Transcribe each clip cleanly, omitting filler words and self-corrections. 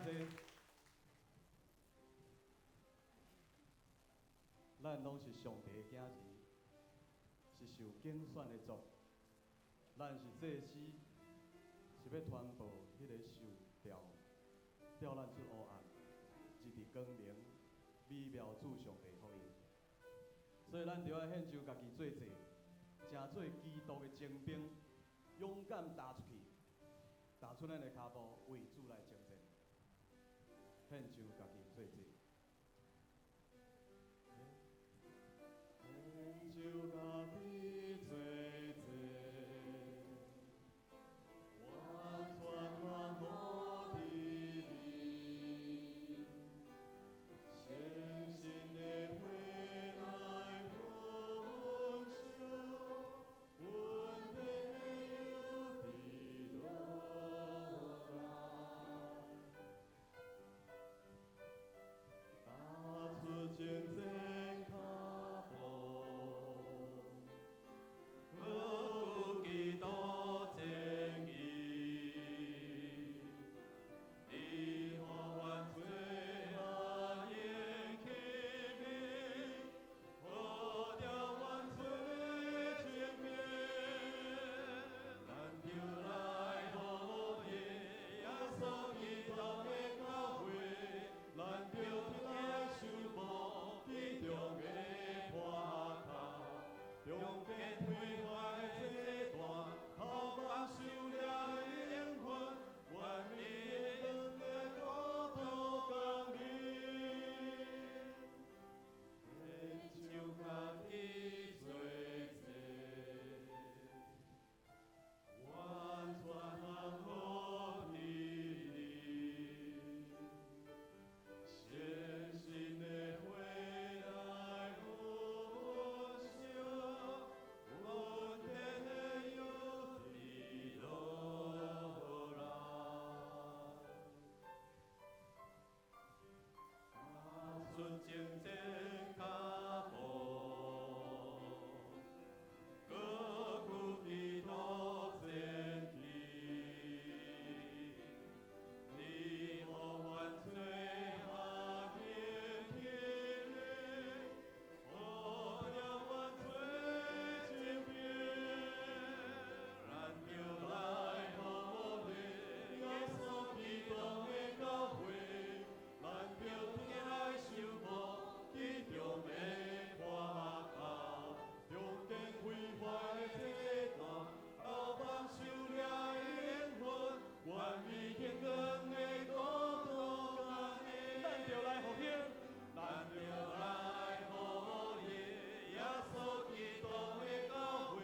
坐。咱攏是上帝的囝兒，是受揀選的族。咱是祭司，是欲傳報彼个受召，召咱出黑暗，入佇光明美妙主上帝福音。所以咱著愛獻上家己做祭，成做基督的精兵，勇敢踏出去，踏出咱的跤步，為主來征戰。獻上家己做祭。獻上家己做祭，完全降服佇你，誠心的火來焚燒，阮的油滴落來，踏出征戰跤步，閣有基督正義，你予阮做下的器皿，好調阮做精兵。咱著來呼應耶穌基督的教誨，咱著來修補其中的破口，中間毀壞的祭壇，投放受掠的靈魂，願意榮光的國度降臨。獻上家己做祭，完全降服佇你，誠心的火來焚燒，阮的油滴落來，踏出征戰跤步，閣有基督正義，你予阮做下的器皿，好調阮做精兵。咱著來呼應耶穌基督的教誨，咱著來修補其中的破口，中間毀壞的祭壇，投放受掠的靈魂，願意榮光的國度降臨。咱著來復興，咱著來呼應耶穌基督的教誨，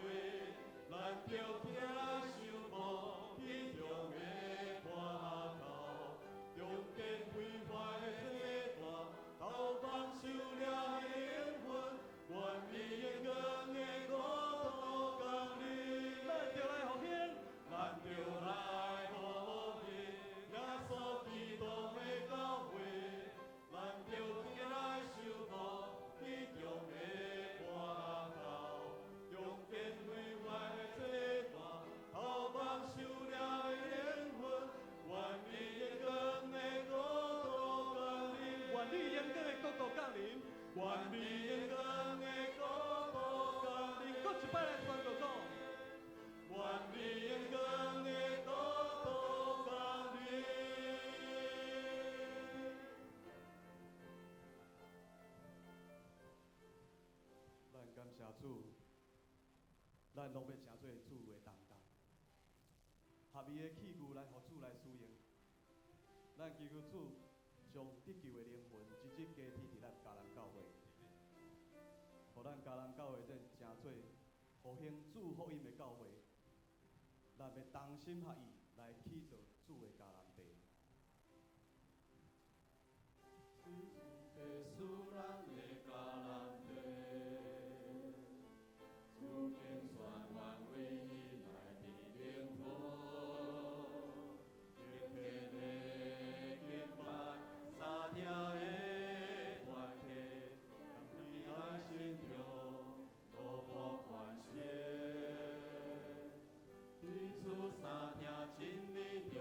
咱著來修補其中的破口，中間毀壞的祭壇，投放受掠的靈魂，願意榮光的國度降臨。咱著來復興，咱著來呼應耶穌基督的教誨，咱著來修補其中的破口，中間毀壞的祭壇，投放受掠的靈魂，願意榮光的國度降臨。願你榮光的國度降臨。願你榮光的國度降臨。閣一擺來宣告講。願你榮光的國度降臨。咱感謝主，咱攏欲成做主的擔當，合伊的器具來予主來使用。咱祈求主將得救的靈魂一日加添佇咱迦南教會，予咱迦南教會這成做復興主福音的教會。咱欲同心合意來起造主的迦南地。地使咱的迦南地，主揀選阮為伊來的靈魂，敬虔的敬拜，三聽的團契，踮咱心中落無關係。彼此三聽真理中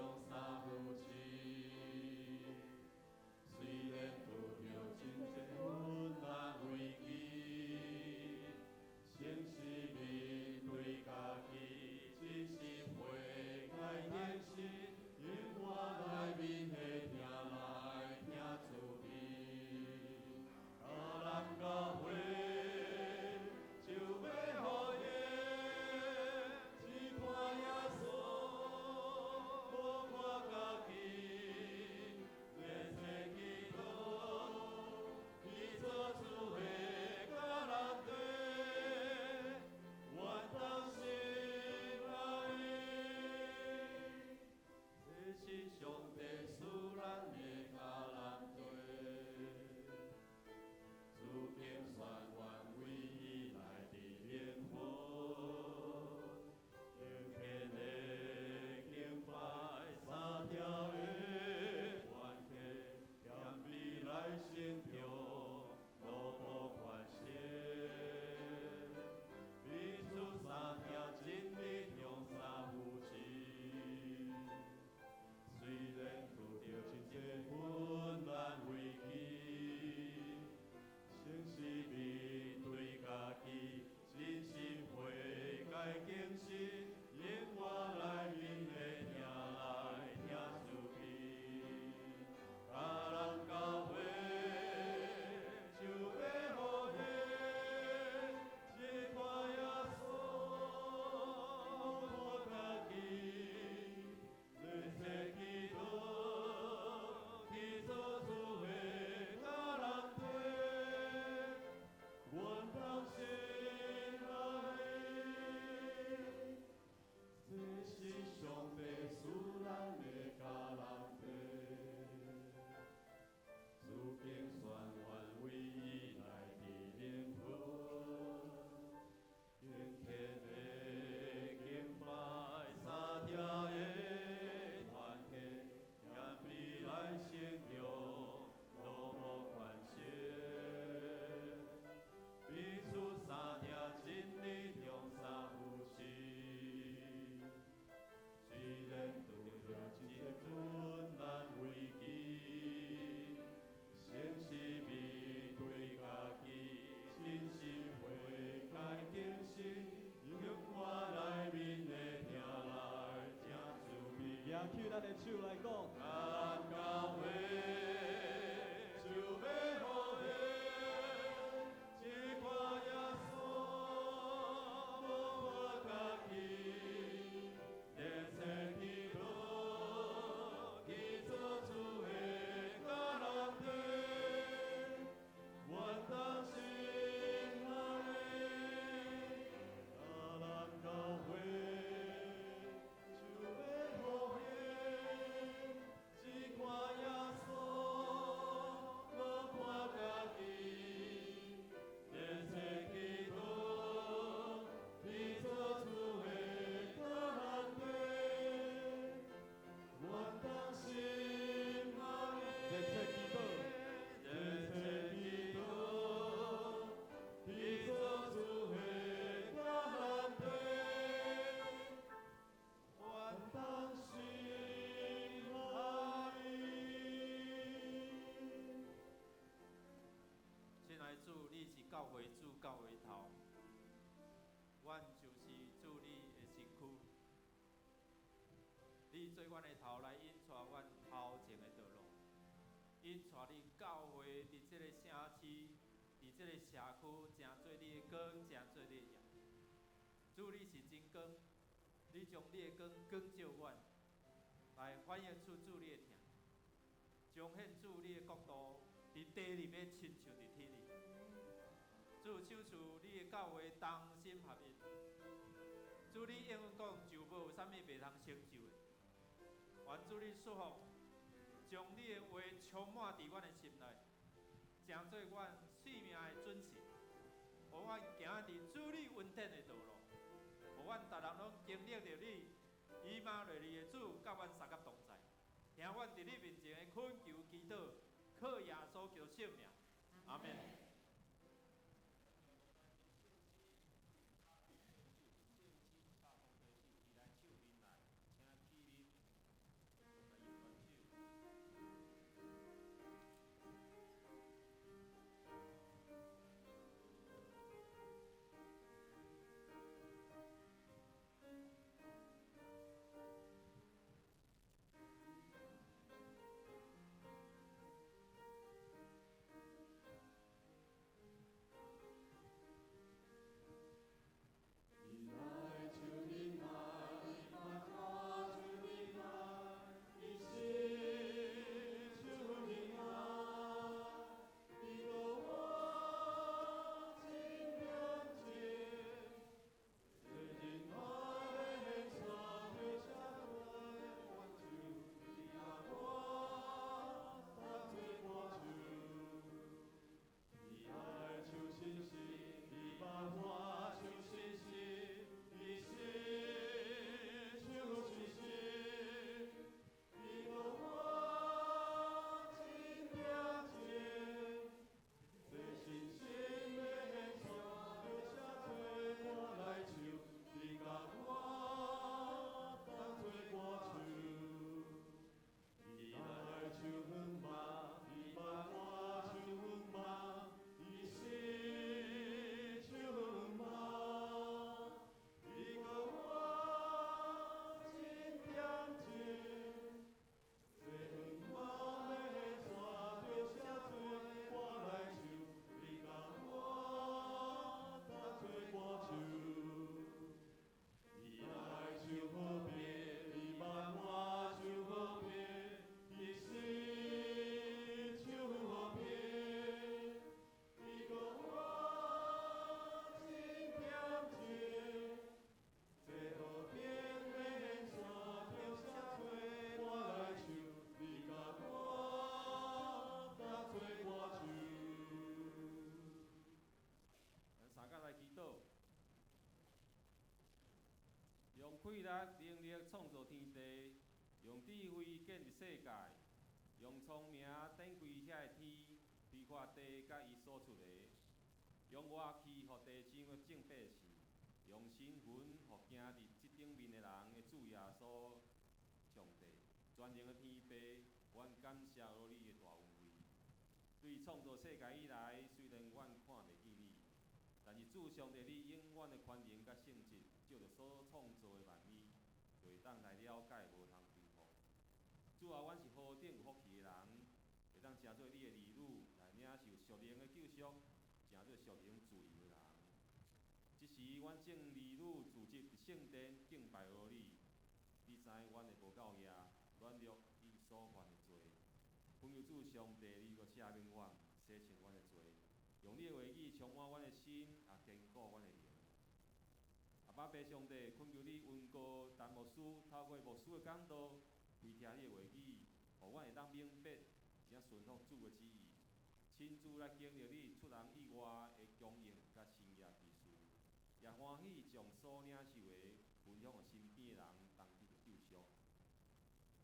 舉咱的手來講。咱教會就欲復興，只看耶穌，無看家己，熱切祈禱，去做主的迦南地，願同心合意，迦南教會就欲復興，只看耶穌，無看家己，熱切祈禱，去做主的迦南地，願同心合意，熱切祈禱，熱切祈禱，去做主的迦南地，願同心合意。親愛的主，你是教會主、教會頭，阮就是主你的身軀。你做阮的頭來引帶阮頭前的道路，引帶你教會佇這个城市、佇這個社區，成做你的光，成做你的鹽。主，你是真光，你將你的光光照阮，來反映出主你的疼，彰顯主你的國度佇地裡面親像佇天裡。主，賞賜你的教會同心合一。主，你應允講就無有啥物袂通成就的。願主你祝福，將你的話充滿佇阮的心內，成做阮性命的準繩，予阮行佇主你恩典的道路，予阮逐人攏經歷著你以馬內利的主，佮阮相佮同在。聽阮佇你面前的懇求祈禱，靠耶穌基督聖名，阿們。伊來求忍耐，伊目看求忍耐，伊心求忍耐，伊予我真恬靜。這忍耐欲獻著啥歌手，你共我當作歌手。伊愛唱信息，伊捌我唱信息，伊是唱信息，伊予我真恬靜。這信心欲獻著啥歌來唱，你共我當作歌手。伊愛唱遠夢，伊捌我唱遠夢，伊是唱遠夢，伊予我真恬靜。這遠夢欲獻著啥歌來唱，你共我當作歌手。伊愛唱和平，伊捌我唱和平，伊是唱和平，伊予我真恬靜。這和平欲獻著啥歌來唱，你共我當作歌手。咱三甲來祈禱，用氣力能力創造天地，用智慧建立世界，用聰明展開遐个天，開發地佮伊所出的，用活氣予地上的眾百姓，用身份予行佇這頂面的人的主耶穌上帝，全能的天父，阮感謝你的大恩惠。對創造世界以來，雖然阮看袂見你，但是主上帝你永遠的權能佮聖潔，照著所創造的萬物，就會當來了解，無通顛覆。主啊，阮是何等有福氣的人，會當成做你的兒女，來領受屬靈的救贖，成做屬靈自由的人。這時，阮眾兒女聚集佇聖殿敬拜阿你，你知阮的無夠額、軟弱與所犯的罪。懇求主上帝，你閣赦免阮，洗清阮的罪，用你的話語充滿阮的心，也堅固阮的靈。阿爸父上帝，懇求你恩膏陳牧師，透過牧師的講道，開聽你的話語，予阮會當明白，而且順服主的旨意，親自來經歷你出人意外的供應佮神蹟奇事，也歡喜將所領受的分享予身邊的人，同得著救贖。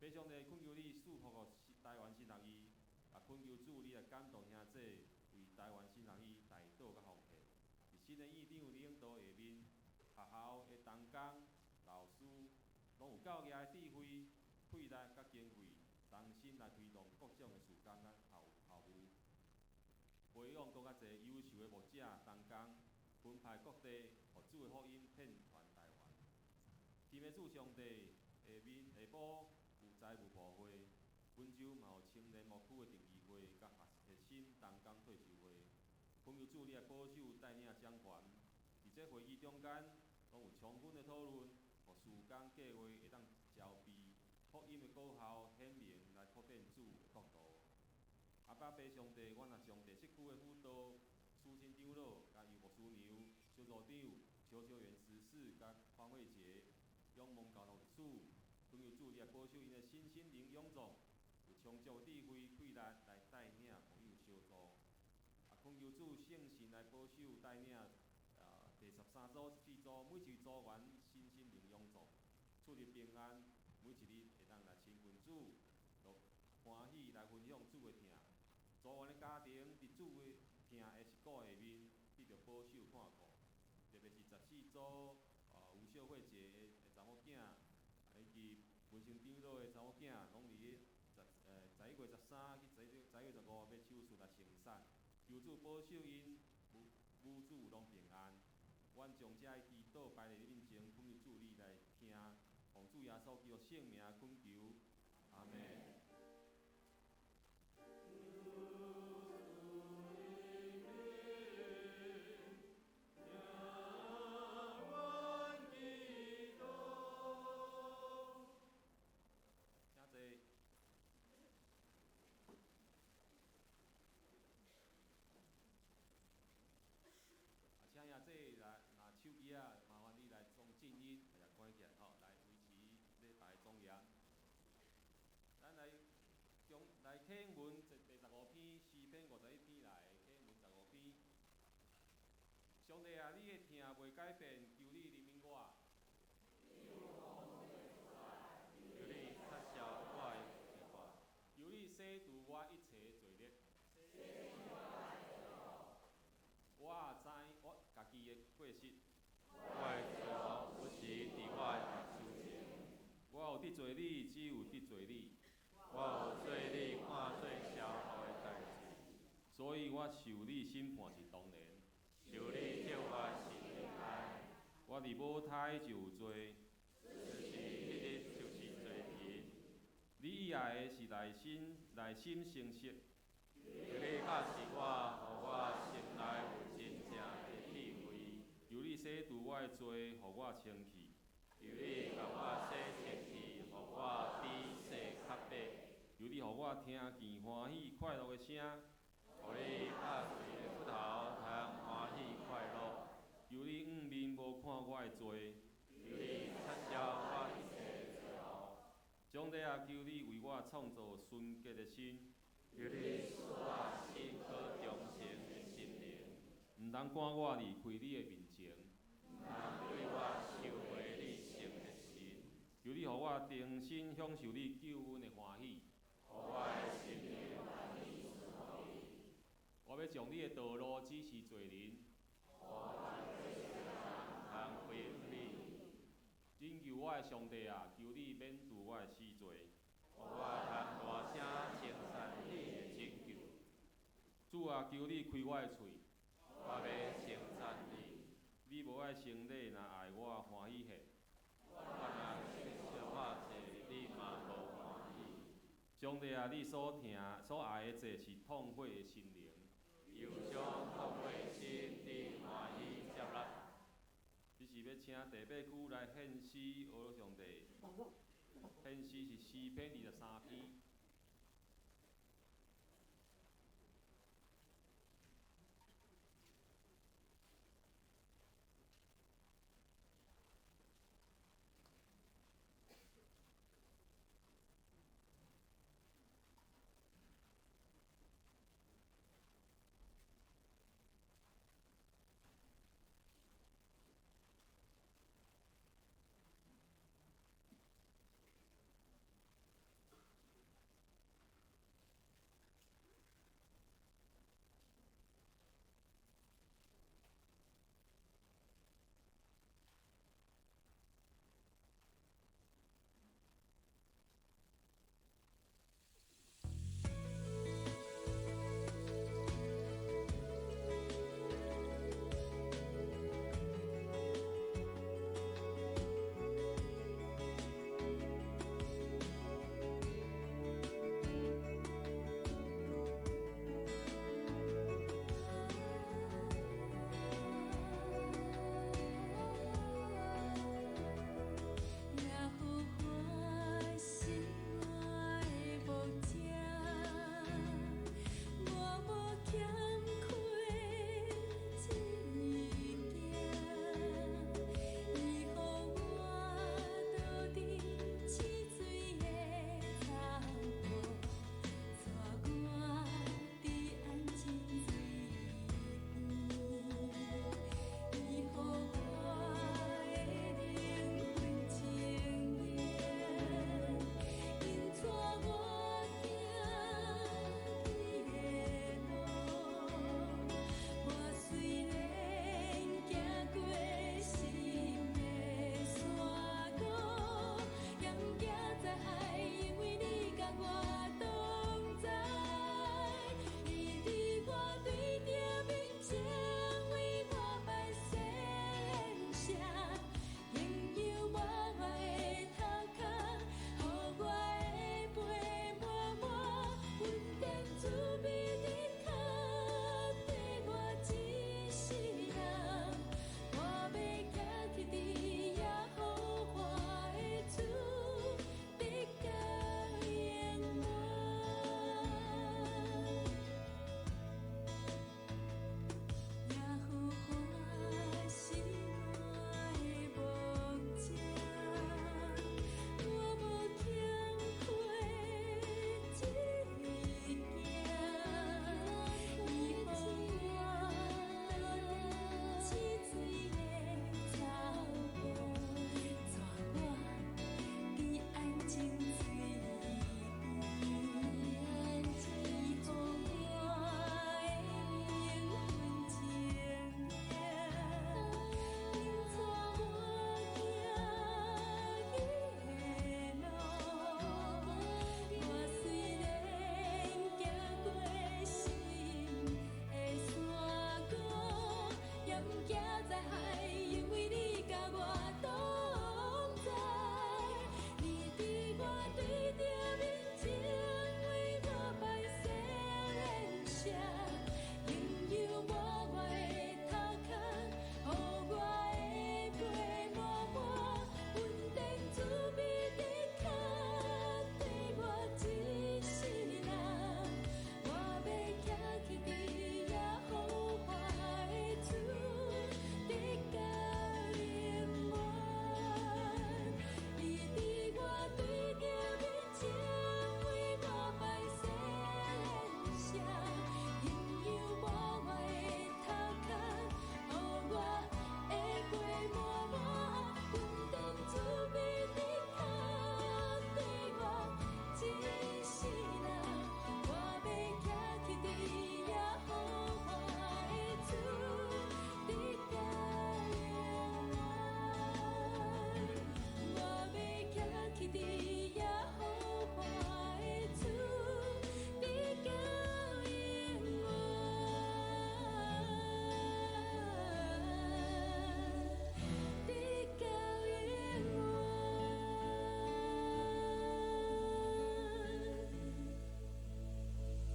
父上帝，懇求你賜福予台灣神學院，也懇求主你來感動兄弟，為台灣神學院代禱佮奉獻。佇新的院長領導下面，學校的同工、老師，攏有夠額的智慧、氣力佮經費，同心來推動各種的事工佮校務，培養閣較濟優秀的牧者同工，分派各地，予主的福音遍傳台灣。天的主上帝，下面下晡有財務部會，本週嘛有青年牧區的定期會，佮核心同工退修會。懇求主你來保守帶領掌權，佇這會議中間，攏有充分的討論，予事工計劃會當籌備，福音的果效顯明來擴展主的國度。阿爸父上帝，阮也將第七區的輔導、蘇新長老、佮尤牧師娘、小組長、邱秋元執事、佮黃慧杰，仰望交託主，懇求主你來保守𪜶的身心靈勇壯，有充足的智慧、氣力來帶領牧養小組。啊，懇求主聖神來保守帶領，第13組、14組每一位組員身心靈勇壯，出入平安，每一日會當來親近主，就歡喜來分享主的疼。組員的家庭佇主的疼的祝福下面，得著保守看顧。特別是14組，吳秀慧姐的查某囝，以及文成長老的查某囝，攏佇咧11月13去11月15欲手術來生產，求主保守𪜶母子攏平安。阮將這个祈禱擺佇你面前，懇求主你來聽，奉主耶穌基督聖名懇求，阿們。請坐。啊，請兄弟來拿手機仔，麻煩你來裝靜音，也關起來吼，來維持禮拜莊嚴。咱來將來啟文第15篇，詩篇51篇來啟文十五篇。上帝啊，你的疼袂改變，求你憐憫我。求你擦消我的罪過，求你洗除我一切罪孽。我也知我家己的過失。我的錯誤有時佇我的目睭前。我有得罪你，只有得罪你。我有做你看做邪惡的代誌。所以我受你審判是當然。受你責罰是應該。我佇母胎就有罪。自是彼日就是罪人。你喜愛的是內心內心誠實。求你教示我，予我心內有真正的智慧。求你洗除我的罪，予我清氣。求你共我洗清氣，予我比雪較白。求你予我聽見歡喜快樂的聲。予你拍碎的骨頭通歡喜快樂。求你掩面無看我的罪。求你擦消我一切的罪惡。上帝啊，求你為我創造純潔的心。求你賜我新閣忠誠的心靈。毋通趕我離開你的面前。毋通對我收回你聖的神。求你予我重新享受你救恩的歡喜。予我的心靈歡喜侍奉你。我欲將你的道路指示罪人。通歸向你。拯救我的上帝啊，求你免除我的死罪。予我通大聲稱讚你的拯救。主啊，求你開我的喙。我欲稱讚你。你無愛成禮，若愛我歡喜獻。我若受百濟，你嘛無歡喜。上帝啊，你所疼、所愛的祭是痛悔的心靈。又將痛悔的心，你歡喜接納。這是欲請第八區來獻詩，阿上帝。獻詩是詩篇23篇。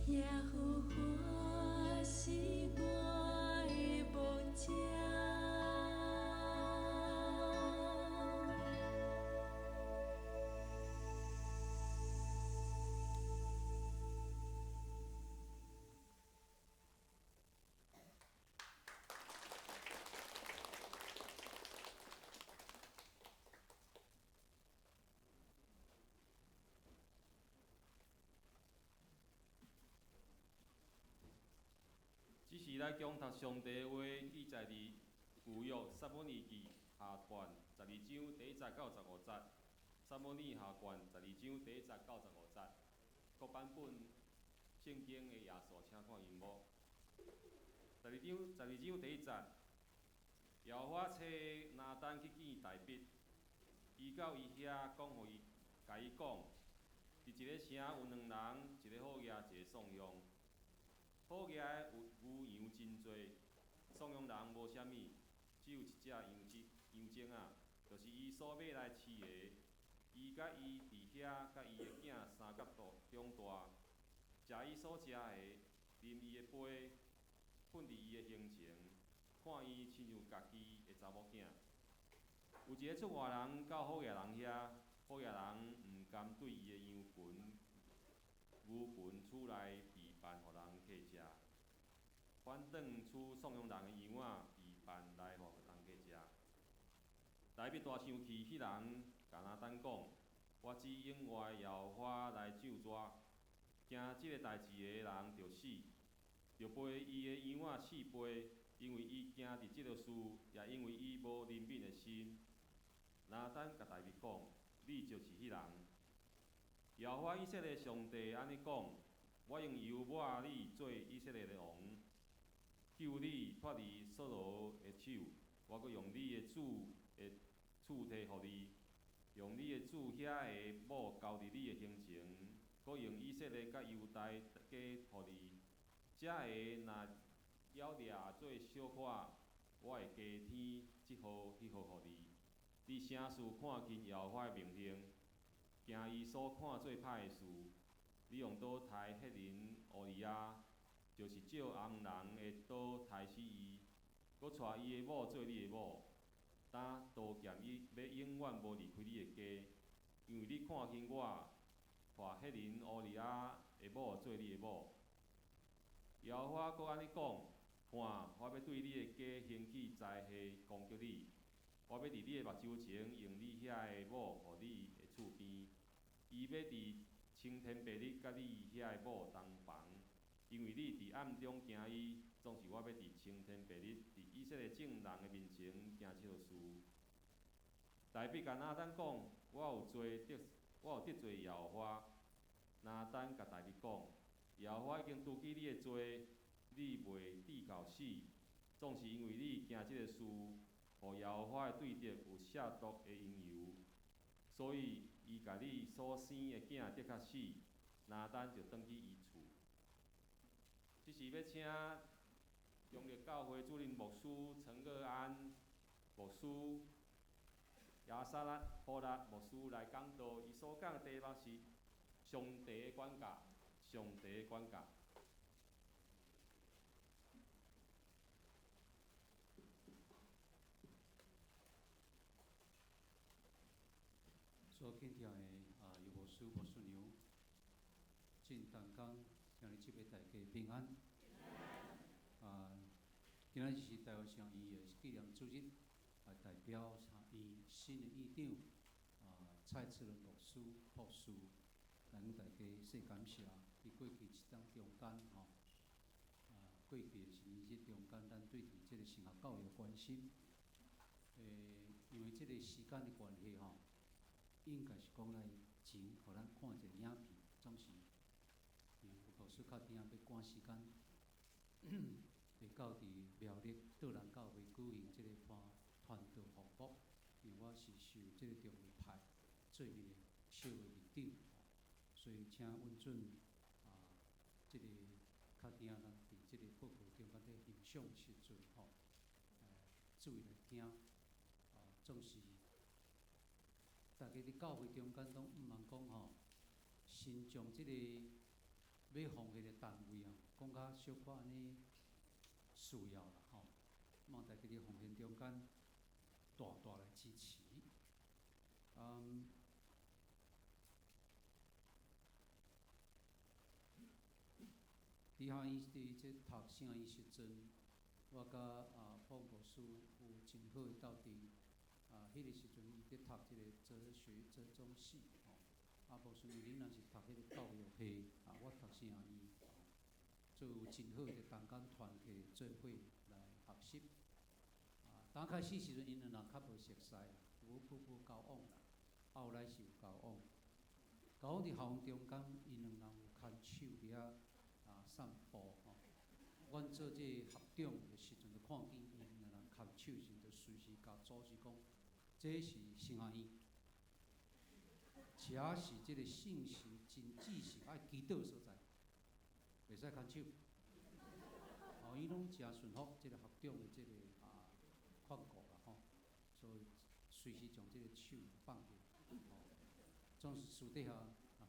耶和華是我的牧者。这时来恭读上帝的话，记载伫旧约撒母耳记下卷十二章第一节到十五节。撒母耳下卷十二章第一节到十五节。各版本圣经的页数，请看萤幕。十二章，十二章第一节，耶和华差拿单去见大卫，伊到伊遐讲予伊，共伊讲，伫一个城有两人，一个好额，一个丧用。好额的有牛羊真济，丧用人无啥物，只有一只羊精，羊精仔，就是伊所买来饲的。伊佮伊伫遐，佮伊的囝三甲大长大，食伊所食的，啉伊的杯，睏伫伊的胸前，看伊亲像家己的查某囝。有一个出外人到好额人遐，好额人毋甘对伊的羊群、牛群取来备办予人客食，反转取丧用人的羊仔备办来予人客食。大卫大生气，彼人共拿单讲：我只永活耶和华来咒诅，惊这个代志的人著死，著背伊的羊仔四倍，因为伊惊伫这个事，也因为伊无怜悯的心。拿单共大卫讲：你就是彼人。耶和华以色列上帝按呢讲：我用油抹你做以色列的王，救你脱离扫罗的手。我阁用你的主的厝提予你，用你的主遐的某交伫你的胸前，阁用以色列佮犹大家予你。这个若了掠做小可，我会加添这号彼号予你。你啥事看轻耶和华的命令，行伊所看做歹的事，你用刀刣赫人乌利亚，就是照亚扪人的刀刣死伊，阁娶伊的某做你的某。当刀剑伊欲永远无离开你的家，因为你看轻我，娶赫人乌利亚的某做你的某。耶和华阁按呢讲：看，我欲对你的家兴起灾祸攻击你，我欲伫你的目睭前用你遐的某予你的厝边，伊欲伫青天白日佮你遐的某同房，因为你伫暗中行伊，总是我欲伫青天白日，伫以色列众人的面前行这个事。大卫共拿单讲：我有罪得，我有得罪耶和华。拿单共大卫讲：耶和华已经除去你的罪，你袂致到死，总是因为你行这个事，予耶和华的对敌有下毒的缘由，所以伊共你所生的囝的确死。拿单就转去伊厝。这时欲请中坜教会主任牧师陈乐安牧师、亚撒拉波拉牧师来讲道，伊所讲的题目是上帝的管教，上帝的管教。所敬重的尤牧师、牧师娘，进同工，兄弟姊妹大家平安。今仔日是台湾上院的纪念主日，代表院新的院长蔡慈伦牧师博士，来向大家说感谢。伫过去一冬中间吼，过去的是这中间，咱对伫这个神学教育关心，因为这个时间的关系吼，应该是讲来前，予咱看一个影片，总是因为牧师较甜仔欲赶时间，会到伫苗栗桌南教会举行这个传传道服务，因为我是受这个长老派做伊的小会议长，所以请允准这个较甜仔咱伫这个报告中间咧欣赏时阵吼，注意来听，总是大家伫教会中间拢毋茫讲吼，身将这个欲奉獻的單位啊，講較小可按呢需要啦吼，望大家佇奉獻中間大大來支持。佇下伊佇這讀聖經時陣，我佮彭博士有真好的鬥陣。彼個時陣伊佇讀這個哲學哲中系，吼，牧師恁若是讀彼個教育系，我讀聖經，所以有真好的同工團契做伙來學習。剛開始時陣𪜶兩人較無熟似，無普普交往啦，後來是有交往。交往佇校園中間，𪜶兩人有牽手佇遐散步吼。阮做這個學長的時陣，就看見𪜶兩人牽手時，就隨時共組織講，這是神學院，這是這個信心真知識愛祈禱的所在，袂使牽手。伊攏誠順服這個學長的這個勸告啦吼，所以隨時將這個手放下。總是私底下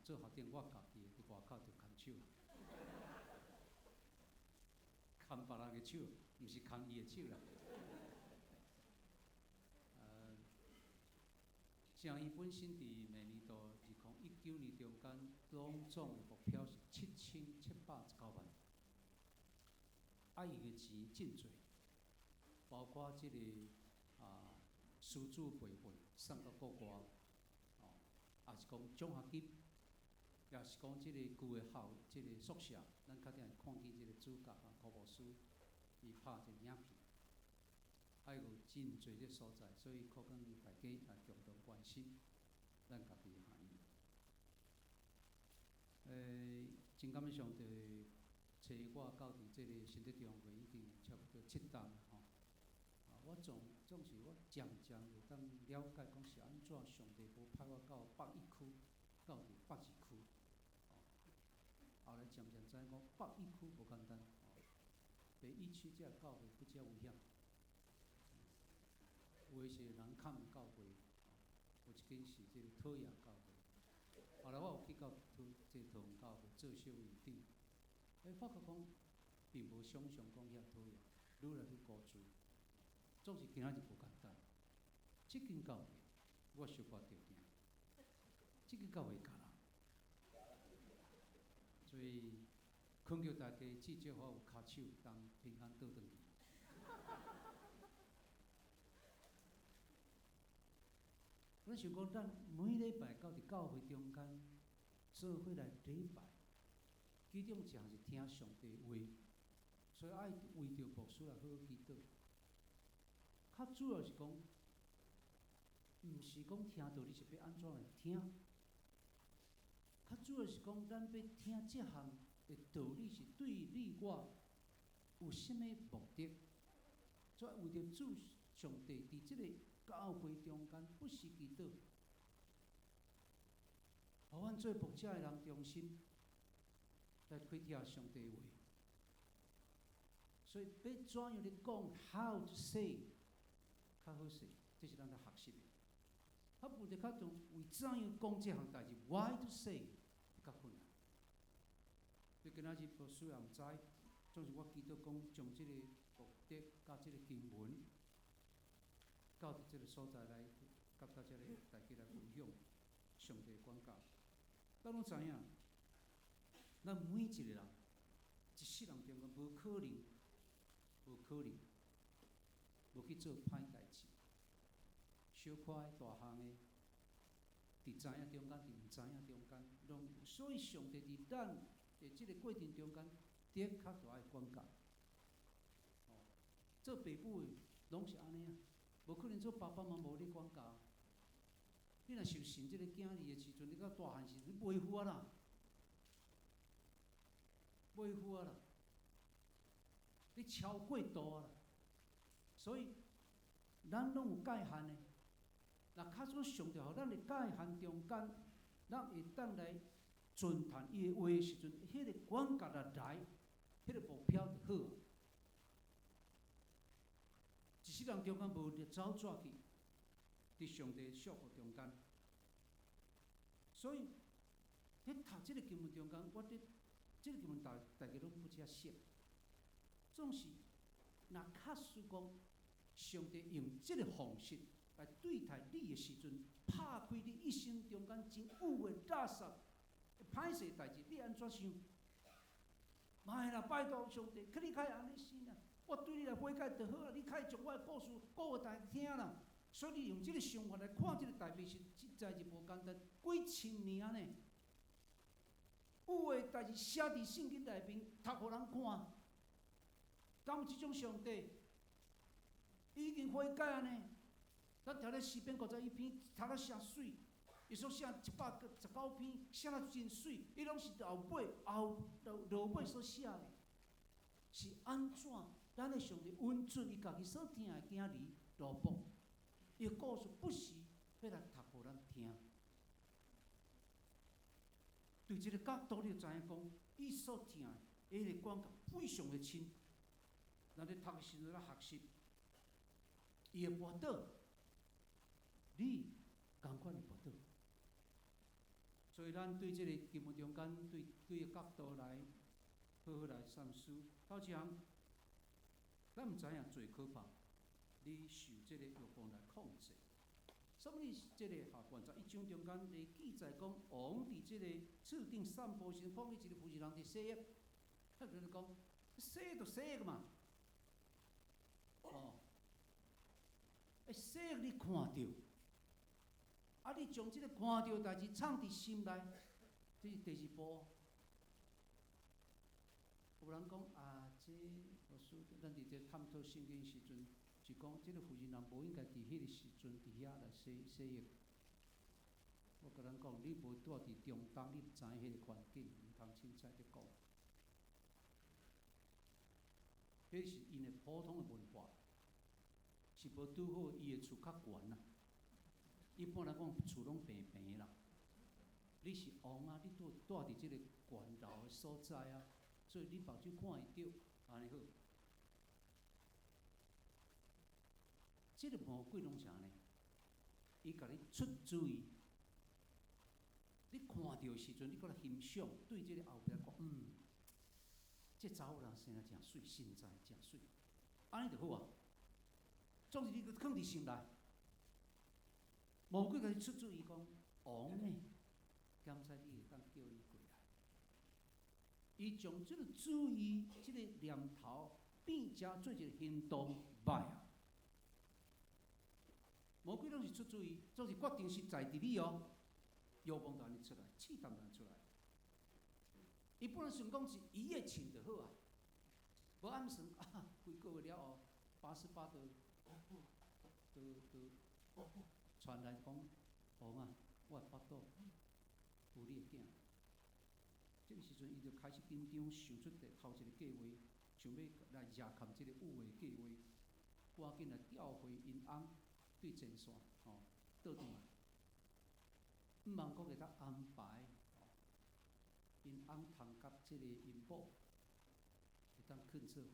做學長，我家己佇外口就牽手，牽別人的手，毋是牽伊的手啦。像伊本身佇明年度2019年中間，攏總的目標是7719萬，伊的錢真濟，包括這個師資培訓送到國外，也是講獎學金，也是講這個舊的校這個宿舍，咱較定會看見這個主角柯牧師，伊拍這個影片，還有真濟這所在，所以可見大家來共同關心咱家己的學院。真感謝上帝，找我到佇這個新德中會已經差不多7冬吼。我總是我漸漸會當了解講是按怎上帝無派我到北一區，到佇北二區。後來漸漸知影講北一區無簡單，北一區這個教會不遮危險。有的是人崁的教會，有一間是這個桃園教會。後來我有去到這個桃園教會做小院長，發覺講並無想像講遐討厭，愈來愈孤注。總是今仔日無簡單。這間教會我小可著驚，這間教會敢若，所以懇求大家至少我有跤手當平安倒轉去。我想講，咱每禮拜到佇教會中間做伙來禮拜，其中一項是聽上帝話，所以愛為著牧師來好好祈禱。較主要是講，毋是講聽道理是欲按怎來聽，較主要是講咱欲聽這項的道理是對你我有啥物目的？所以為著主上帝佇這個教會中間不時祈禱，予阮做牧者的人中心來開聽上帝話。所以欲怎樣咧講，how to say 較好勢，這是咱來學習的。問題較重，為怎樣講這項代誌，why to say 較困難。你今仔日牧師也毋知，總是我祈禱講，將這個目的佮這個經文，到佇這個所在來，佮大家來大家來分享上帝管教。咱攏知影，咱每一個人，一世人中間無可能，無可能，無去做歹代誌。小可的、大項的，佇知影中間，佇毋知影中間，攏有。所以上帝佇咱的這個過程中間，的確著愛管教。做爸母的攏是按呢啊，無可能做爸爸嘛無咧管教。你若受神這個囝兒的時陣，你到大漢時，你袂赴啊啦，袂赴啊啦，你超過度啊啦。所以，咱攏有界限的。若假使上帝予咱的界限中間，咱會當來遵行伊的話的時陣，彼個管教若來，彼個目標就好。一世人中間無走紙去，佇上帝束縛中間。所以，佇讀這個經文中間，我佇這个經文大家攏不遮熟。總是，若確實講，上帝用這个方式來對待你的時陣，拍開你一生中間真有的垃圾、歹勢代誌，你按怎想？莫啦，拜託上帝，去你較會按呢死啦！我對你來悔改就好啦，你較會將我的故事講予大家聽啦。所以你用這个想法來看這个代誌是實在是無簡單，幾千年呢。有的代誌寫佇聖經內面，讀予人看，敢有這種上帝？已經悔改按呢？咱聽咧詩篇51篇，讀了誠媠，伊所寫119篇，寫了真媠，伊攏是後尾後落落尾所寫的，是按怎？咱的上帝允准伊家己所疼的囝兒羅卜，伊的故事不時欲來讀予咱聽。對這个角度，你就知影講，伊所疼的，彼个感覺非常的深。咱咧讀的時陣咧學習，伊會跋倒，你仝款會跋倒。所以咱對這个經文中間，對幾个角度來好好來三思。頭一項，咱毋知影罪可怕，你受這个欲望來控制。什麼意思？這个下卷11章中間咧記載講，王佇這個厝頂散步時，看見一個婦人佇洗浴，他就講，洗就洗浴嘛，哦，欸，洗浴你看著，啊，你將這個看著代誌藏佇心內，這是第二步。有人講啊，這牧師，咱佇這探討聖經時陣，是講這个婦人人無應該佇彼个時陣佇遐來洗洗浴。我共咱講，你無蹛佇中東，你毋知影彼个環境，毋通凊彩咧講。彼是𪜶的普通的文化，是無拄好伊的厝較懸啦。一般來講，厝攏平平啦。你是王啊，你拄蹛佇這个懸樓的所在啊，所以你目睭看會著，按呢好。這个魔鬼攏是按呢，伊共你出主意，你看著的時陣，你閣來欣賞，對這个後壁講，這查某人生得誠媠，身材誠媠，按呢就好啊。總是你閣囥佇心內，魔鬼共你出主意講，王呢，敢知你會當叫伊過來？伊將這个主意、這个念頭變成做一个行動，歹啊！魔鬼攏是出主意，總是決定是在佇你哦，欲望就按呢出來，試探就按呢出來。伊本來想講是一夜情就好啊，無暗算啊，幾個月了後，88就就傳來講，王啊，我的腹肚有你的囝。這个時陣，伊就開始緊張，想出頭一個計劃，想欲來惹崁這個有的計劃，趕緊來調回𪜶翁對前線吼倒轉來，毋茫閣會當安排𪜶翁通佮這个𪜶某會當囥做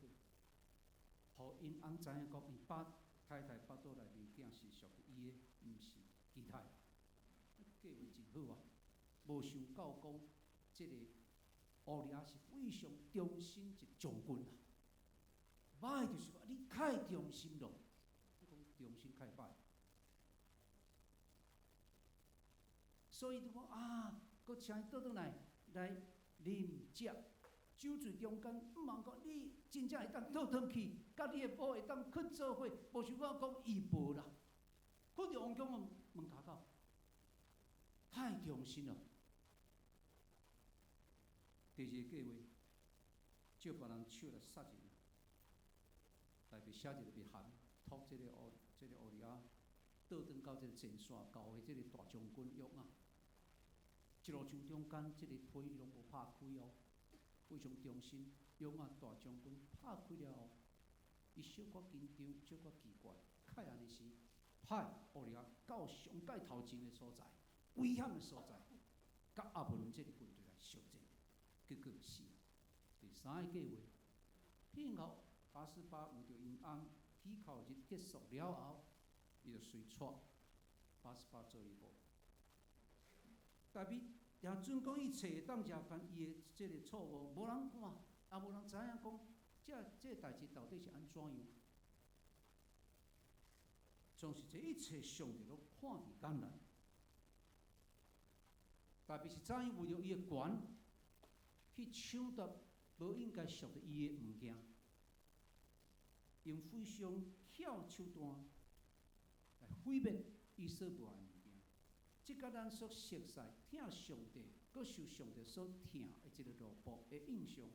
伙，予𪜶翁知影講，𪜶爸太太腹肚內面囝是屬於伊的，毋是其他的。計劃真好啊！無想到講，這个烏利亞是非常忠心一將軍啊！歹就是講你太忠心咯，你講忠心太歹，所以就講啊，閣請伊倒轉來來啉食，酒醉中間，毋茫講你真正會當倒轉去，佮你的某會當囥做伙，無想到講伊無啦，囥佇王宮的門跤口，太忠心了。第二個計劃，借別人手來殺人，內面寫一個密函，託這個烏這个烏利亞倒轉到這个前線，交予這个大將軍約押。一路上中間，這个批攏無拍開哦，非常忠心。約押大將軍拍開了後，伊小可緊張，小可奇怪，較按呢時派烏利亞到上蓋頭前的所在，危險的所在，佮亞捫倫這个軍隊來相戰，結果死。第三个計劃，騙予拔示巴為著𪜶翁起哭日結束了後，伊就隨娶拔示巴做伊某。大衛掠準講伊揣當食犯伊的這个錯誤，無人看，也無人知影講，這代誌到底是按怎樣。總是這一切上帝攏看佇眼內，特別是怎樣為著伊的權去搶奪無應該屬於伊的物件，用非常巧手段來毀滅伊所無愛的物件。這佮咱所熟悉疼上帝、閣受上帝所疼的這个奴僕的印象，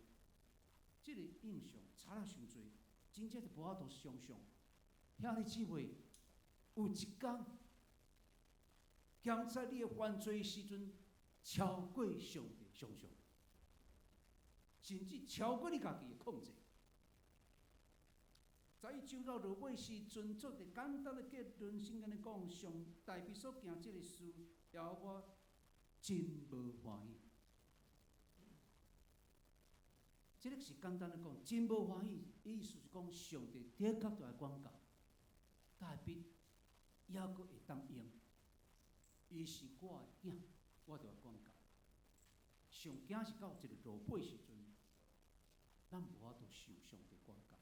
這个印象差了傷濟，真正是無法度想象。兄弟姊妹，有一工，檢查你的犯罪時陣，超過上帝想象，甚至超過你家己的控制。在伊章到落尾時陣，做一個簡單的結論，聖經咧講，上大衛所行這个事，耶和華真無歡喜。這个是簡單的講，真無歡喜，意思是講上帝的確著愛管教，大衛猶閣會當用，伊是我的囝，我著愛管教。上驚是到一個落尾時陣，咱無法度受上帝管教。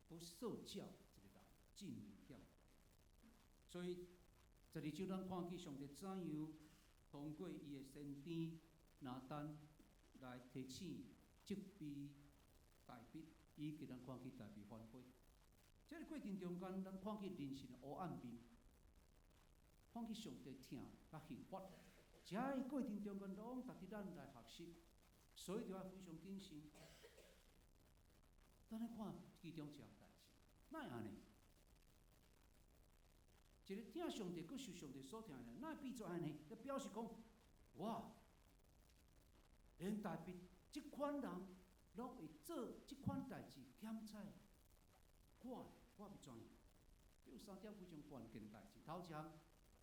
不受教這个人真危險，所以十二章咱看見上帝怎樣通過伊的先知拿單來提醒、責備大衛，以及咱看見大衛反悔。這个過程中間，咱看見人性的黑暗面，看見上帝疼佮刑罰，這个過程中間攏值得咱來學習，所以就愛非常謹慎。咱來看其中一項代誌，哪會按呢？一个疼上帝、閣受上帝所疼的人，哪會變做按呢？就表示講，哇，連大衛這款人攏會做這款代誌，檢查我，我欲怎樣？有三點非常關鍵代誌。頭一項，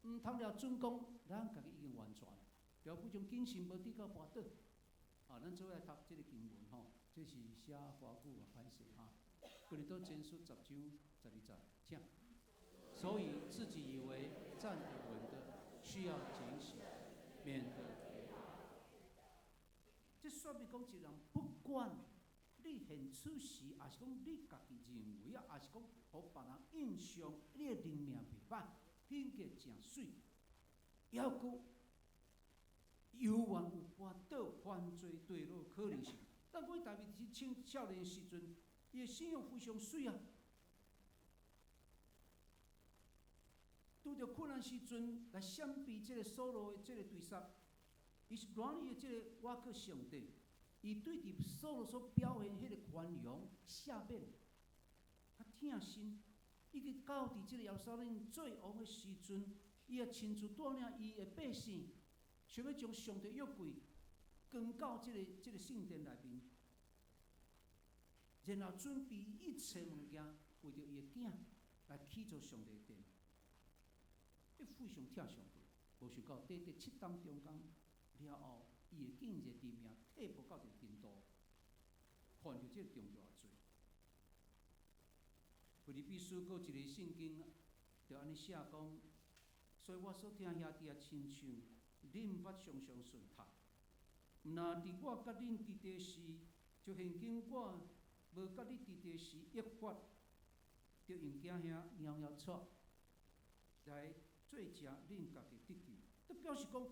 毋通掠準講，咱家己已經完全，著非常謹慎，無致到跋倒。啊，咱做伙來讀這个經文吼，這是寫華語啊，歹勢哈。哥林多前書10章12節，請。所以自己以為站得穩的，需要警醒，免得跌倒。這說明講，一個人不管你現此時，抑是講你家己認為啊，抑是講予別人印象，你的靈命袂歹，品格誠媠，猶閣猶原有跋倒犯罪墜落可能性。但講大衛佇青少年時陣，伊的信仰非常媠啊。拄著困難時陣，來閃避這个掃羅的這个追殺，伊是願意的這个倚靠上帝。伊對佇掃羅所表現彼个寬容、赦免、較疼心，以及到佇這个耶路撒冷做王的時陣，伊也親自帶領伊的百姓，想欲將上帝約櫃扛到這个聖殿內面，然後準備一切物件，為著伊的囝來起造上帝的殿。伊非常疼上帝，無想到短短7冬中間了後，伊會竟然靈命退步到這個程度，犯著這個重大罪。腓立比書閣一個聖經就按呢寫講，所以我所疼兄弟啊，親像恁捌常常順服，毋若佇我佮恁佇佇時，就現今我無佮你佇佇時，越發著用驚嚇搖搖掣來做成恁家己得救。這表示講，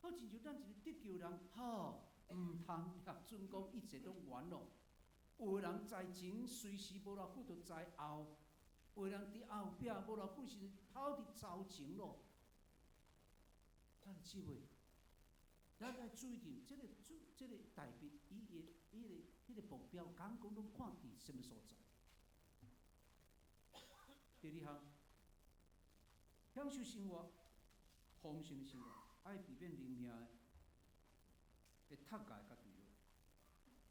好親像咱一個得救人，吼，毋通掠準講一切攏完咯。有的人在前隨時無偌久就在後，有的人佇後壁無偌久時跑佇頭前咯。咱姊妹，咱愛注意著，這个主，這个大衛，伊的、伊的、彼个目標，敢講攏看佇啥物所在？第二項，享受生活，豐盛的生活，愛避免靈命的脫界佮墜落。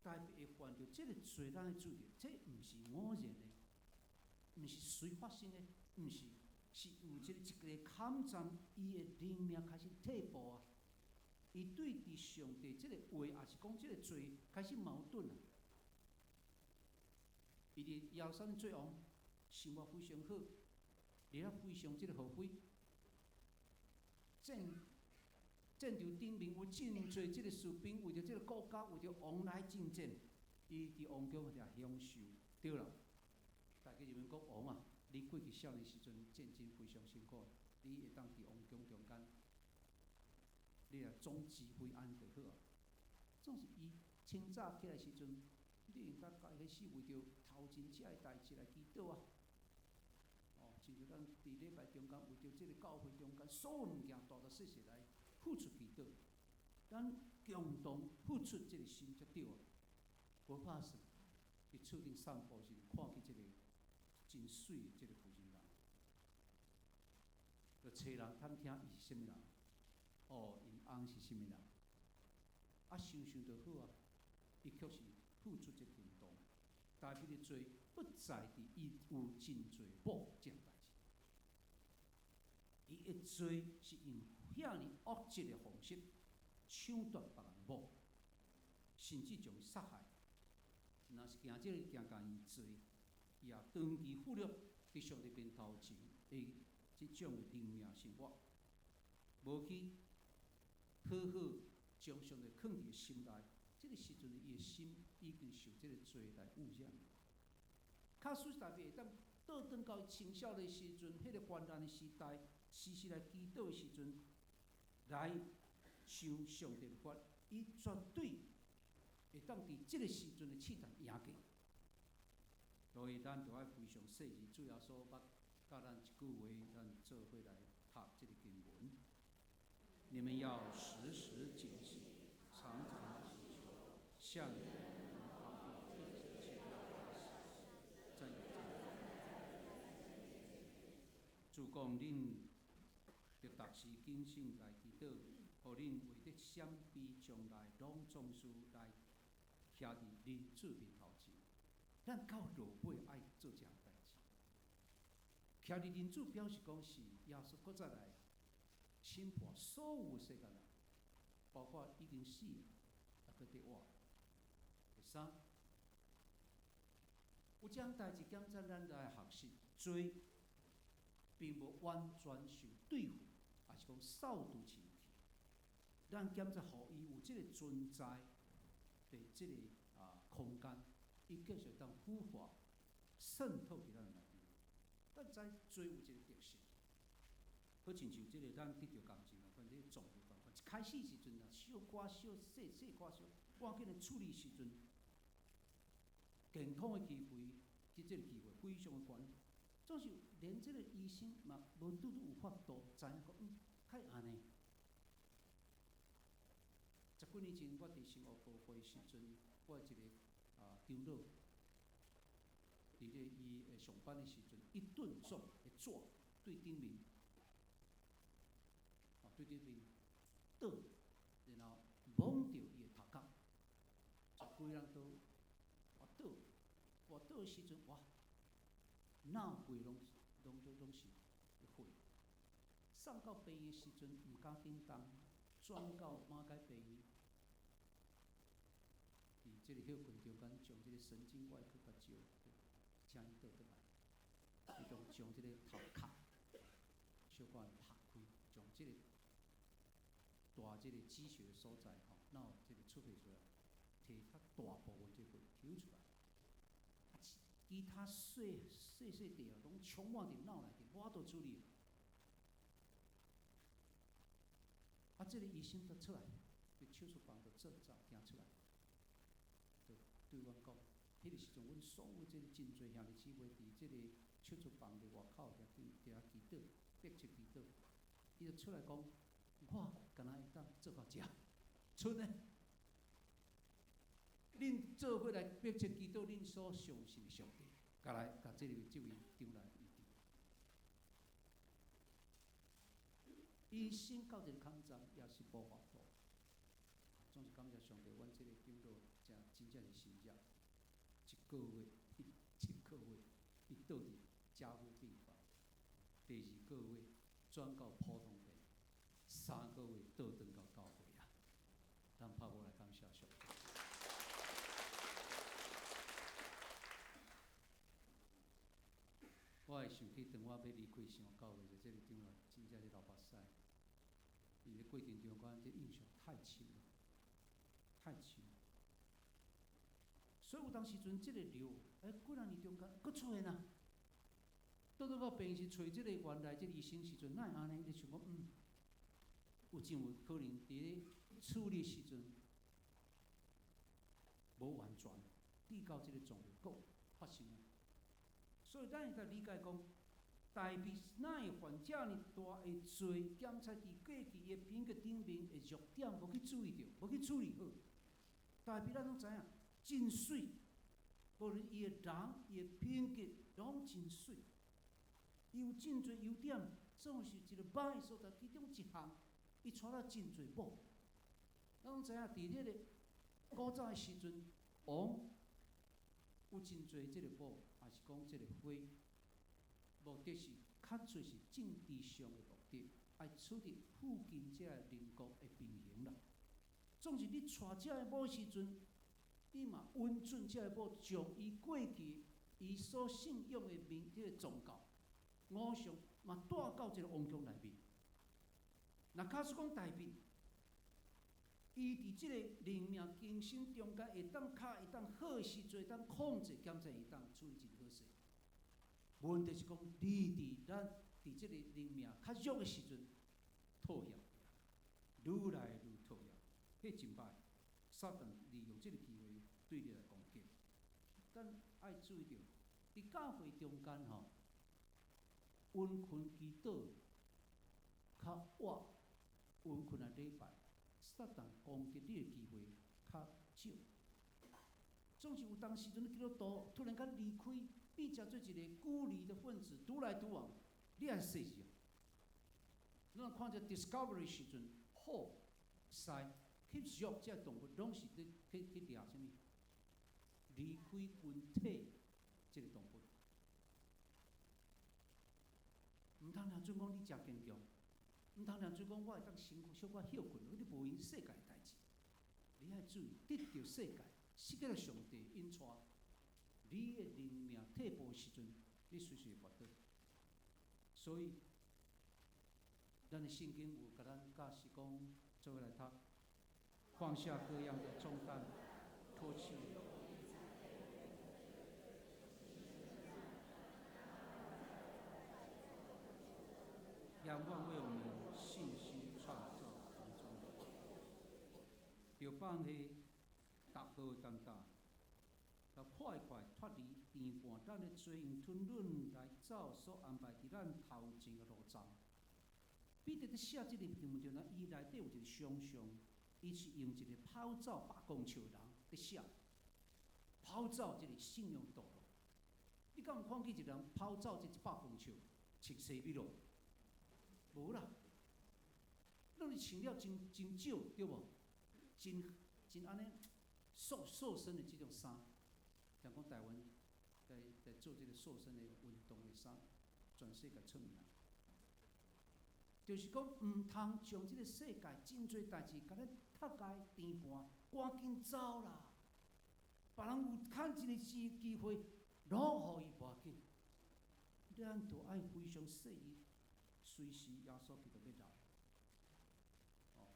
大衛會犯著這个罪，咱愛注意，這毋是偶然的，毋是隨發生的，毋是，是有這個一个坎站，伊的靈命開始退步啊！伊對佇上帝這個話，抑是講這個罪開始矛盾啊！伊佇耶路撒冷做王，生活非常好，而且非常這個和諧，戰戰場頂面有真濟這个士兵為著這个國家，為著王來征戰，伊佇王宮遐享受。對啦，大家就問講王啊，你過去少年時陣戰爭非常辛苦，你會當佇王宮中間，你來總指揮按就好啊。總是伊清早起來時陣，你應該開始為著頭前這个代誌來祈禱啊。哦，親像咱佇禮拜中間為著這个教會中間所有物件大大細細來付出祈禱，咱共同付出這个心才對啊。無怕死，佇厝頂散步時，看見這个真媠的這个婦人，就揣人探聽伊是啥物人，哦，𪜶翁是啥物人，啊，想想就好啊，伊卻是付出這個行動，大衛的罪不在佇伊有真濟某這項代誌，伊的罪是用遐爾惡質的方式搶奪別人某，甚至將伊殺害。若是行這个行共伊罪，伊也長期忽略佇上帝面頭前的這種的靈命生活，無去好好將上帝囥佇心內，這个時陣伊的心已經受這个罪來污染。假使大衛會當倒轉到伊青少年時陣，彼個患難的時代，時時來祈禱的時陣，來想上帝的法，伊絕對會當佇這个時陣的試探贏過。所以咱著愛非常細緻，主耶穌捌教咱一句話，咱做伙來讀這个經文。你們要時時警醒，常常祈求，向你們逃避一切要主講，恁著逐時警醒來祈禱，予恁袂得閃避將來攏總事來徛佇人子面頭前。咱到落尾愛做這項代誌。徛佇人子表示講是耶穌閣再來審判所有世間人，包括已經死的，也閣佇活。第三，有這項代誌檢查咱來學習罪，並無完全受對付，抑是講掃除清去。咱檢查予伊有這个存在佇這个空間，伊繼續當腐化、滲透佇咱內面。咱知罪有一个特性，好親像這个咱得著癌症共款，這個腫瘤共款，一開始時陣啊，小可小細細可小，趕緊來處理時陣，健康的機會，這個機會非常的懸，總是連這個醫生嘛無拄拄有法度知影講，較會按呢。十幾年前，我佇新學教會時陣，我一個長老，佇咧伊會上班的時陣，一頓撞的紙對頂面，對頂面倒，然後摸著伊的頭殼，就規人都跋倒，跋倒的時陣，哇，腦規攏攏攏是血，送到病院的時陣，毋敢叮當，轉到馬偕病院。佇這個休困中間，將這個神經外科共招，請伊倒轉來，伊就將這個頭殼小可拍開，將這個大這個積血的所在吼，腦這個出血出來，提較大部分這個抽出來，啊，其他細細細塊攏充滿佇腦內底，無法度處理。啊，這個醫生就出來，佇手術房就做走行出來。就對阮講，彼個時陣，阮所有這個真濟兄弟姊妹佇這個手術房的外口遐佇遐祈禱，迫切祈禱。伊就出來講，我敢若會當做到遮，賰呢？恁做伙來迫切祈禱，恁所相信的上帝，共來共這個這位長老醫治。醫生到一個空站也是無法度。總是感謝上帝，阮這個長老真真正是神跡，一個月，一個月，伊倒佇加護病房，第二個月轉到普通病，三個月倒轉到教會啊！咱拍鼓來感謝上帝。我會想起當我欲離開上教會時，這個長老真正是流目屎，伊因為過程中間，這印象太深了，太深。所以有當時陣，這個瘤，欸，幾若年中間，閣出現啊！倒轉到病時揣這個原來這個醫生時陣，哪會按呢？你想講，有真有可能佇咧處理時陣無完全，至到這個腫瘤閣發生啊！所以咱會當理解講，大衛哪會犯遮爾大的罪？檢查佇過去伊的品格頂面的弱點，無去注意著，無去處理好。大衛咱攏知影，真媠，無論伊的人、伊的品格，攏真媠。伊有真濟優點，總是一個歹的所在，其中一項，伊娶了真濟某。咱攏知影，佇這個古早的時陣，王有真濟這個某，抑是講這個妃，目的是較濟是政治上的目的，愛取得附近這個鄰國的平衡啦。總是你娶這个某時陣，你嘛允准這个某將伊過去伊所信仰的民這個宗教偶像嘛帶到這個王宮內面。若假使講大衛，伊佇這個靈命更新中間會當較會當好的時陣，會當控制，兼且會當處理真好勢。問題是講，你佇咱佇這個靈命較弱的時陣，妥協，愈來愈妥協，彼真歹。撒旦利用這個機會對你來攻擊。咱愛注意著，佇教會中間吼，殷勤祈禱較晚，殷勤來禮拜，撒旦攻擊你的機會較少。總是有當時陣你基督徒突然間離開，變成做一個孤立的分子，獨來獨往，你愛細緻啊！咱看這 Discovery 時陣，虎、獅去捉這動物，攏是咧去去掠啥物？離開群體這個動物。毋通若準講你誠堅強，毋通若準講我會當辛苦小可歇睏，你無閒世界代誌。你愛注意，得著世界，失去了上帝引帶，你的靈命退步的時陣，你隨時會跋倒。所以，咱的聖經有共咱教示講，做伙來讀，放下各樣的重擔，脫去。仰望為我們信心創造成終的，著放下踏步的擔當，來快快脫離牽絆咱的罪，用吞忍來走所安排佇咱頭前的路障。彼得佇寫這個經文中，伊內底有一個想象，伊是用一個跑走百公尺的人佇寫，跑走這個信仰道路。你敢有看見一個人跑走這100公尺，穿西米露？無啦，攏是穿了真真少，對無？真真按呢瘦瘦身的這種衫，像講台灣在在做這個瘦身的運動的衫，全世界出名。就是講，毋通將這個世界真濟代誌，共咱踢開牽絆，趕緊走啦！別人有趁一個機機會，攏予伊無要緊。咱都愛非常細膩。隨時耶穌基督欲來，哦，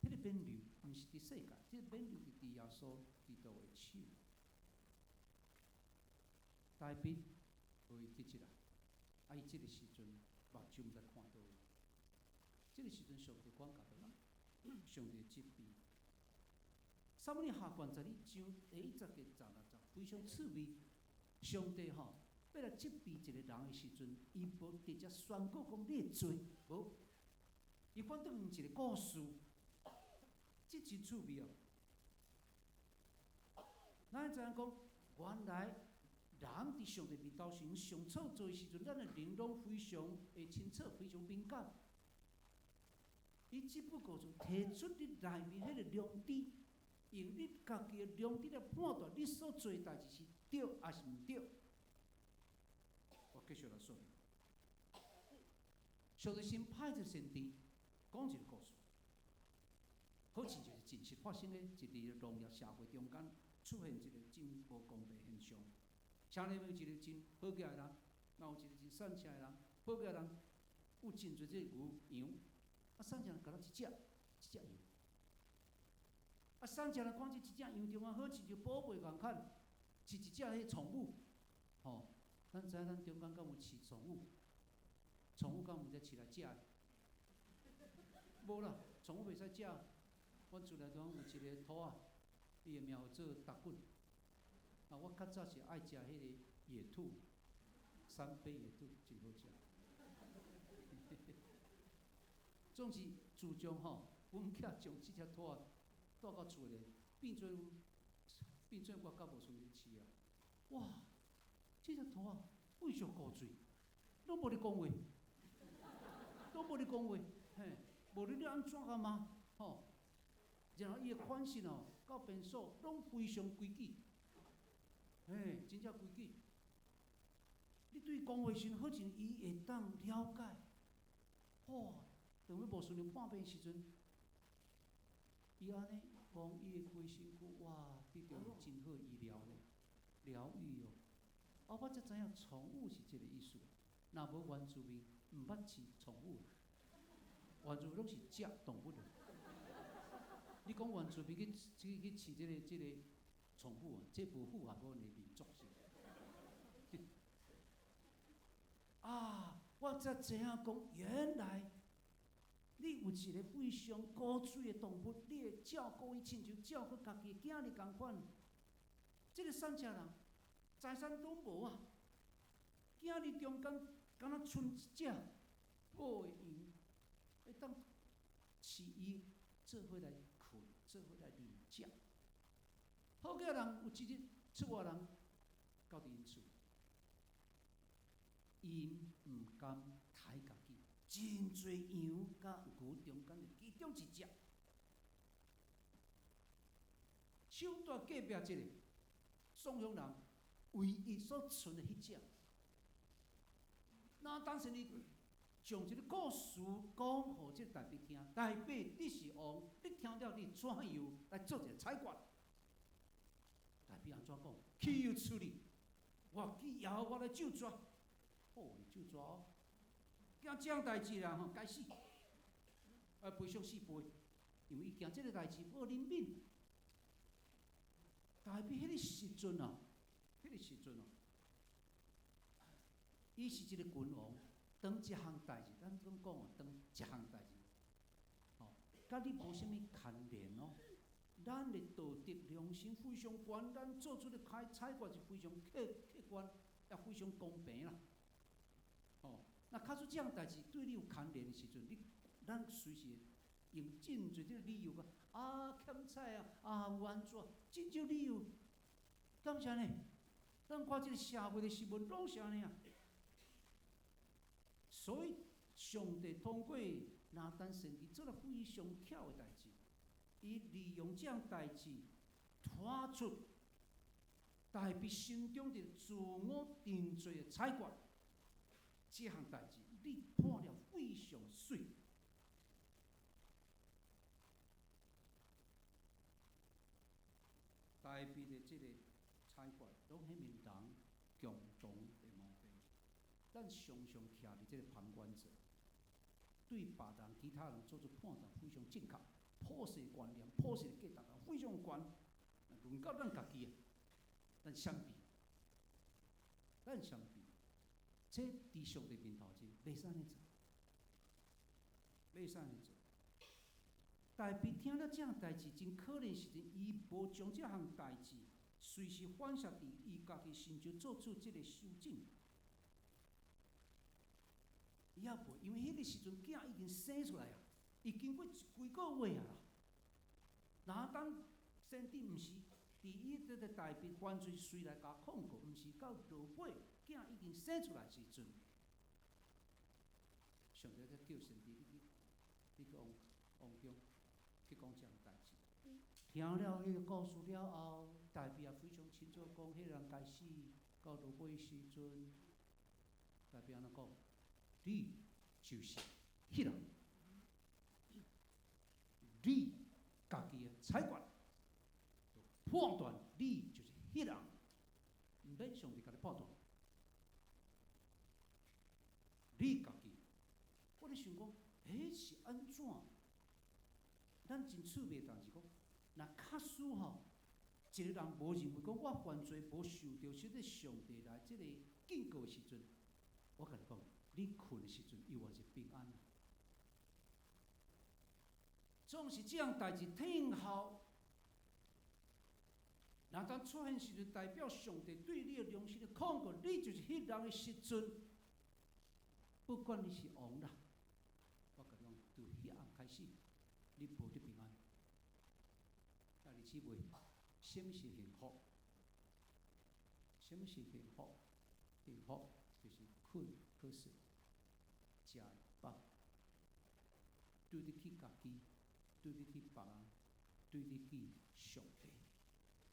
彼個挽留毋是佇世界，這個挽留是佇耶穌基督的手。大衛予伊得一啦，啊，伊這個時陣目睭毋知看佗位。這個時陣上帝管教著人，上帝責備。撒母耳下卷十二章第一節到十六節非常趣味，上帝吼。欲來責備一個人的時陣，伊無直接宣告講你的罪，無，伊反倒用一個故事，這真趣味哦。咱知影講，原來人佇上帝面頭前上錯罪的時陣，咱的靈攏非常會清楚，非常敏感。伊只不過就提出你內面彼個良知，用你家己的良知來判斷你所做的代誌是對抑是毋對。我繼續來說，上帝先派一個先知講一個故事，好親像是真實發生的，一佇農業社會中間出現一個真無公平現象。城內面有一個真好額的人，嘛有一個真散赤的人。好額的人有真濟這個牛羊，啊，送食人敢若一隻一隻羊。啊，送食人看這一隻羊中啊，好親像寶貝仝款，是一隻彼寵物，吼。咱知影咱中間敢有飼寵物？寵物敢有毋知飼來食的？無啦，寵物袂使食。阮厝內中有一个兔仔，伊的名號做達棍。啊，我較早是愛食彼个野兔，三杯野兔真好食。總是自從吼，阮囝將這隻兔仔帶到厝內，變做我較無順利飼啊。哇！這隻兔仔非常古錐，攏無咧講話，攏無咧講話，嘿，無論你按怎共罵，吼，然後伊的款式哦，到便所攏非常規矩，嘿，真正規矩。你對伊講話時，好像伊會當了解。哇！當欲無順利半暝時陣，伊按呢講伊的規身軀，哇，得著真好醫療呢，療癒哦。啊，我才知影寵物是這个意思。若無原住民毋捌飼寵物，原住民攏是食動物的。你講原住民去飼這个寵物啊，這無符合阮的民族性。啊，我才知影講，原來你有一个非常古錐的動物，你會照顧伊，親像照顧家己的囝兒仝款。這个散食人財產攏無啊，囝兒中間敢若賰一隻母的羊，會當飼伊做伙來睏，做伙來啉食。好幾个人有一日出外人到佇𪜶厝，𪜶毋甘刣家己，真濟羊佮牛中間的其中一隻，手蹛隔壁這个送養人唯一所賰的彼隻。那當時你將這个故事講予這个大衛聽，大衛你是王，你聽了你怎樣來做一个裁決？大衛按怎講？豈有此理！我去耶和華來咒詛，好，你咒詛哦。驚這項代誌啦吼，該死，愛賠償四倍，因為伊驚這个代誌無憐憫。大衛彼个時陣啊，彼個時陣哦，伊是一个君王，當這項代誌，咱總講哦，當這項代誌，吼，佮你無啥物牽連哦。咱的道德良心非常懸，咱做出的開裁決是非常客觀，也非常公平啦。吼，那假使這項代誌對你有牽連的時陣，你咱隨時用真濟這個理由講啊，欠債啊，啊有按怎，真少理由。敢是按呢？咱看這個社會的新聞攏是按呢啊。所以上帝通過拿單先知做了非常巧的代誌，伊利用這項代誌，拖出大衛心中的自我定罪的裁決。這項代誌你看了非常媠。大衛的這個裁決，攏彼面人共同的毛病。咱常常徛佇這個旁觀者，對別人、其他人做出判斷非常正確，普世觀念、普世的價值觀非常懸。輪到咱家己啊，咱相比，咱相比，這佇上帝面頭前袂使按呢做，袂使按呢做。大衛聽了這項代誌，真可憐時陣，伊無將這項代誌隨時反射佇伊家己身上，做出這個修正。伊猶袂，因為彼個時陣囝已經生出來啊，伊經過幾個月啊啦。拿單先知毋是佇伊這個大衛犯罪隨來共控告，毋是到落尾囝已經生出來時陣，上帝才叫先知你去，你去王王宮去講這項代誌。聽了彼個故事了後，大衛也非常清楚講，彼個人該死，到落尾時陣，大衛按怎講？你就是彼人，你家己的裁決，判斷你就是彼人，毋免上帝共你判斷，你家己。我咧想講，欸，是按按怎？咱真趣味，但是講，若假使吼，一个人無認為講我犯罪無受著這个上帝來這个警告的時陣，我共你講，你睏的時陣猶原是平安。總是這項代誌聽候，若當出現時陣，代表上帝對你的良心的控告，你就是彼人的時陣。不管你是王啦，我共你講，自彼暗開始，你無得平安。兄弟姊妹，啥物是幸福？啥物是幸福？幸福就是睏好勢，食會飽，對得起家己，對得起別人，對得起上帝。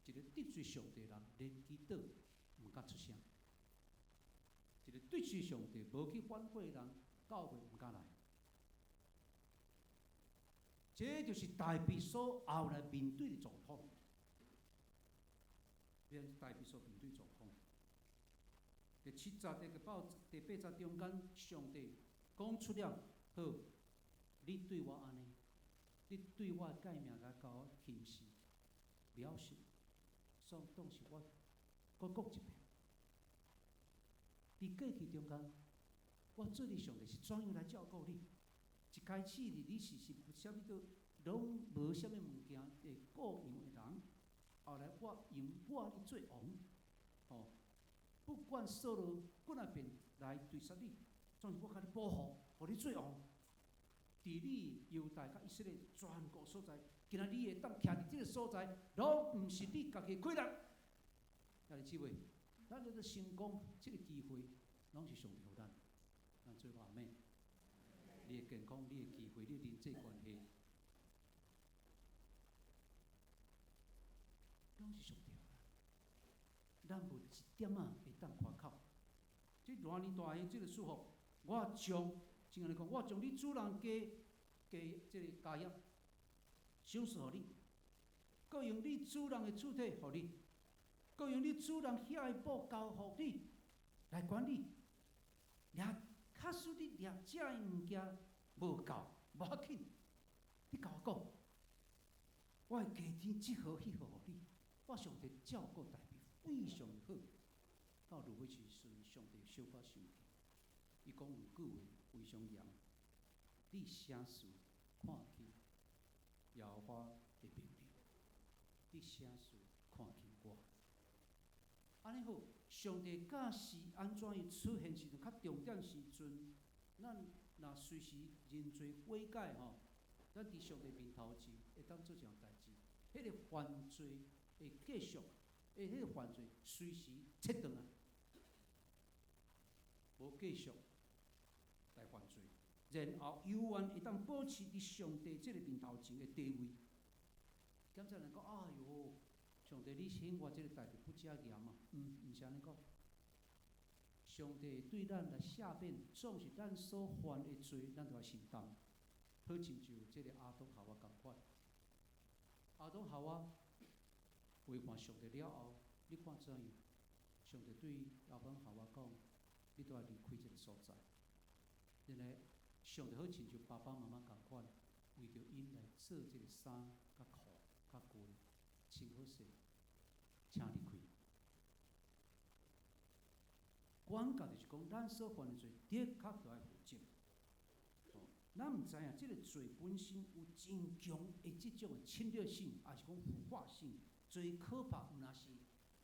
一个得罪上帝的人，連祈禱毋敢出聲。一个得罪上帝、無去反悔的人，教會毋敢來。這就是大衛所後來面對的狀況。大衛所面對狀況。第七節、第八節中間，上帝講出了：好，你對我按呢，你對我的誡命來共我輕視、藐視，所以當時我閣講一遍。佇過去中間，我做你上帝是怎樣來照顧你？一開始你是啥物都攏無啥物物件會顧養的人，後來我用我你做王，吼，不管掃羅幾若遍來追殺你，總是我共你保護，予你做王。佇你猶大佮以色列全國所在，今仔你會當徛佇這个所在，攏毋是你家己的氣力。兄弟姊妹，咱這個成功，這个機會，攏是上帝予咱。咱做阿們。你的健康，你的機會，你的人際關係，攏是上帝予咱。咱無一點仔會當誇口。這偌爾大的這个祝福，我將，親按呢講，我將你主人家家這个家業賞賜予你，閣用你主人的主體予你，閣用你主人遐的布交予你來管理。掠假使你掠這个物件無夠，無要緊，你共我講，我會加添這號彼號予你。我上帝照顧大衛非常好。到落尾時陣，上帝小可生氣，伊講有句話非常嚴：你啥時看輕耶和華的命令？你啥時看輕我？按呢好，上帝教示按怎樣出現時陣，較重點時陣，咱若隨時認罪悔改吼，咱佇上帝面頭前會當做一項代誌，彼个犯罪會繼續，彼个犯罪隨時切斷啊，無繼續來犯罪，然後猶原會當保持佇上帝這个面頭前的地位。檢察人講：哎喲，上帝，你懲罰這个代誌不遮嚴啊？毋是按呢講。上帝對咱來赦免，總是咱所犯的罪，咱著愛承擔。好親像這个亞當夏娃仝款，亞當夏娃違叛上帝了後，你看怎樣？上帝對亞當夏娃講：你著愛離開這个所在。原來上帝好親像爸爸媽媽仝款，為著𪜶來做這个衫、佮褲、佮裙，穿好勢，請離開。感覺就是講，咱所犯的罪，的確著愛負責。咱毋知影這个罪本身有真強的這種的侵略性，抑是講腐化性。最可怕，毋若是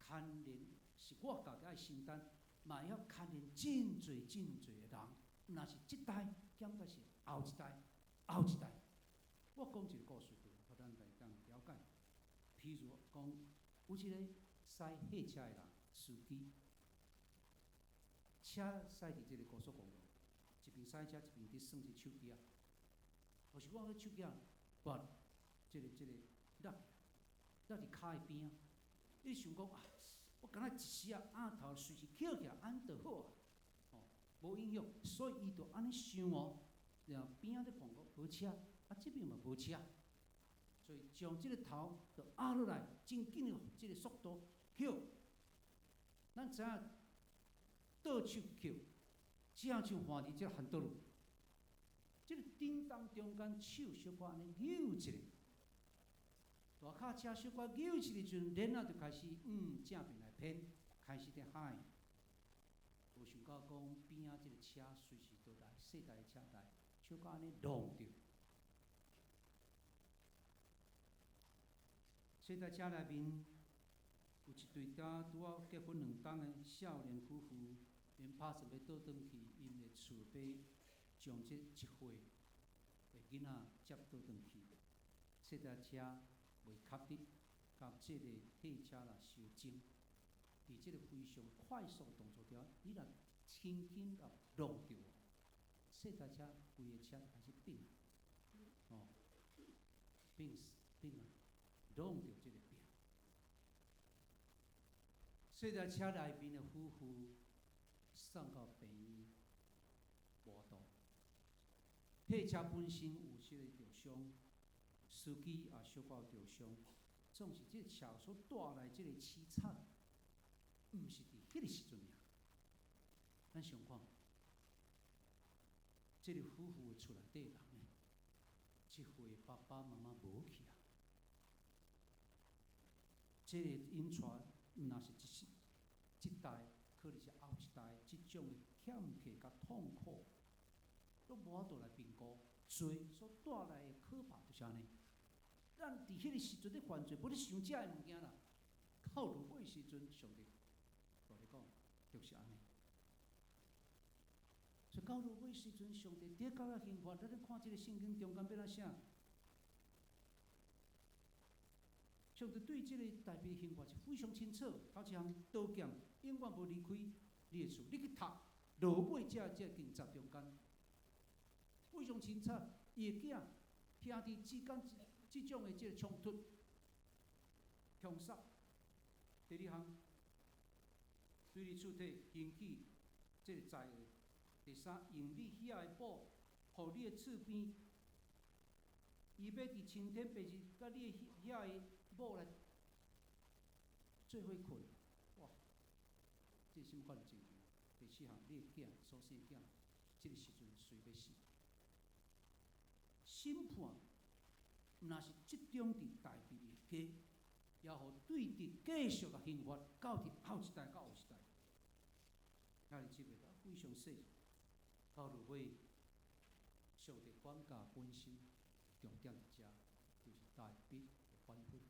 牽連，是我家己愛承擔，嘛會曉牽連真濟真濟的人，毋若是這代，兼閣是後一代，後一代。我講一個故事，予咱來當了解。譬如講，有一個駛貨車的人，司機，車駛佇這个高速公路，一邊駛車一邊佇耍這手機仔。有時我個手機仔，拔，這个落，落佇跤的邊仔。你想講啊，我敢若一時仔額頭隨時抾起來，按就好啊，吼，無影響。所以伊就按呢想哦，然後邊仔咧看講無車，啊這邊嘛無車，所以將這个頭就壓落來，真緊的這个速度抾。咱知影倒手抾，正像換佇這個 handle。這个叮當中間手小可按呢扭一下，大卡車小可扭一下時陣，鏈仔就開始正面來偏，開始佇海。無想到講邊仔這个車隨時都來，細台的車來，小可按呢弄著。細台車內面有一對敢拄仔結婚2冬的少年夫婦，𪜶拍算欲倒轉去𪜶的厝欲將這一歲的囡仔接倒轉去。細台車袂確得，佮這个貨車來相爭。佇這个非常快速的動作中，你若輕輕共弄著，細台車規个車開始變，哦，變變啊，弄著這个壁。細台車內面的夫婦送到病院，無法度。貨車本身有這个著傷，司機也小可有著傷，總是這個車所帶來這個淒慘，毋是佇彼個時陣爾。咱想看，這个夫婦的厝內底人呢，這回爸爸媽媽無去啊。這个𪜶帶，毋若是一世、這代，可能是後一代，這種的欠缺佮痛苦，攏無法度來評估。罪所帶來的可怕就是按呢。咱佇彼个時陣咧犯罪，無咧想這个物件啦。到落尾時陣，上帝同你講，就是按呢。所以到落尾時陣，上帝得到了刑罰。咱咧看這个聖經中間欲按怎寫？上帝對這个大衛刑罰是非常清楚。頭一項刀劍永遠無離開你的厝，你去讀落尾這這經節中間，非常清楚。伊的囝兄弟之間這種的這个衝突、兇殺。第二項，對你厝體興起這个災禍。第三，用你遐的某，予你的厝邊，伊欲佇青天白日，佮你的遐的某來做伙睏，哇！這是啥物款的情形？第四項，你的囝所生的囝，這个時陣隨欲死。審判，毋若是集中佇大衛的家，也予對敵繼續共刑罰，到佇後一代到後一代。兄弟姊妹，非常細，到落尾，上帝管教本身重點佇遮，就是大衛的反悔。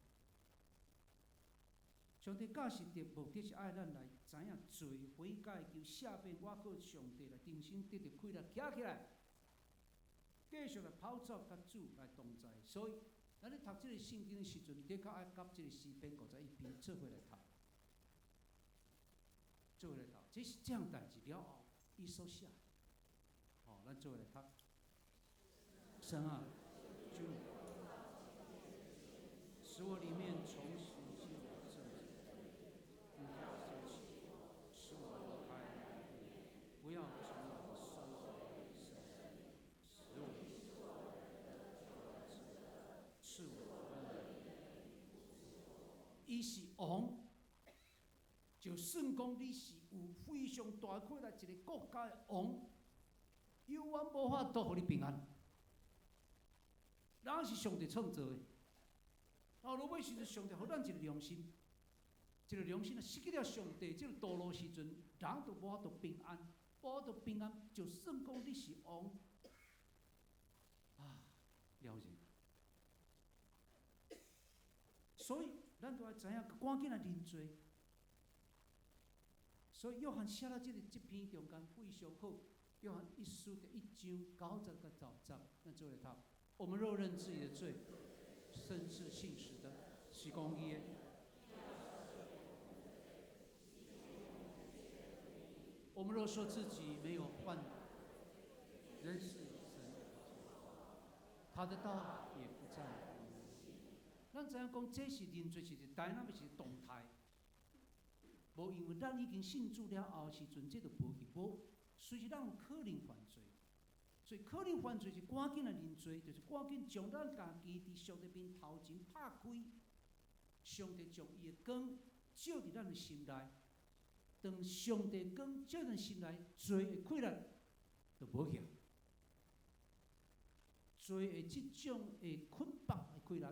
上帝教示的目的是愛咱來知影罪悔改求赦免，倚靠上帝來重新得著氣力，徛起來，繼續來跑走，佮主來同在。所以，咱咧讀這个聖經的時陣，的確愛佮這个詩篇51篇做伙來讀，做伙來讀。這是這項代誌了後，伊所寫。吼，咱做伙來讀。神啊，求你使我裡面重拾信聖潔，你要興起，使我離開，不要從我收回聖靈，使我賜我恩。伊是王，就算講你是有非常大氣力一个國家的王，永遠無法度予你平安。人是上帝創造的，到落尾時陣，上帝予咱一个良心，這个良心若失去了上帝這个道路時陣，人就無法度平安，無法度平安，就算講你是王，啊，了然。所以，咱都愛知影，趕緊來認罪。所以，約翰寫了這个這篇中間非常好。約翰一書第一章9節到10節，咱做伙來讀。我們若認自己的罪，神是信實的，是公義的。我們若說自己沒有犯，認識神，他的道也不在我們。咱知影講，這是認罪，是台南，是動態。無因為咱已經信主了後時陣，這就無去無，隨時咱有可能犯罪。所以可能犯罪是趕緊來認罪，就是趕緊將咱家己佇上帝面頭前拍開，上帝將伊的光照佇咱的心內。當上帝光照咱心內，罪的氣力就無去。罪的這種的捆綁的氣力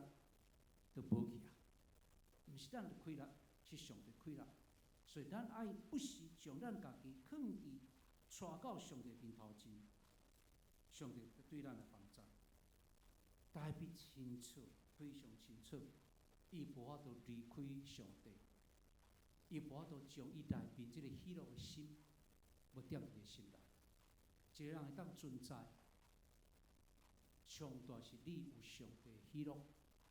就無去啊！毋是咱的氣力，是上帝氣力。所以咱愛不時將咱家己囥佇帶到上帝面頭前，上帝對咱來幫助。大衛清楚，非常清楚，伊無法度離開上帝，伊無法度將伊內面這个喜樂的心，無踮佇伊心內。一个人會當存在，上大是你有上帝喜樂、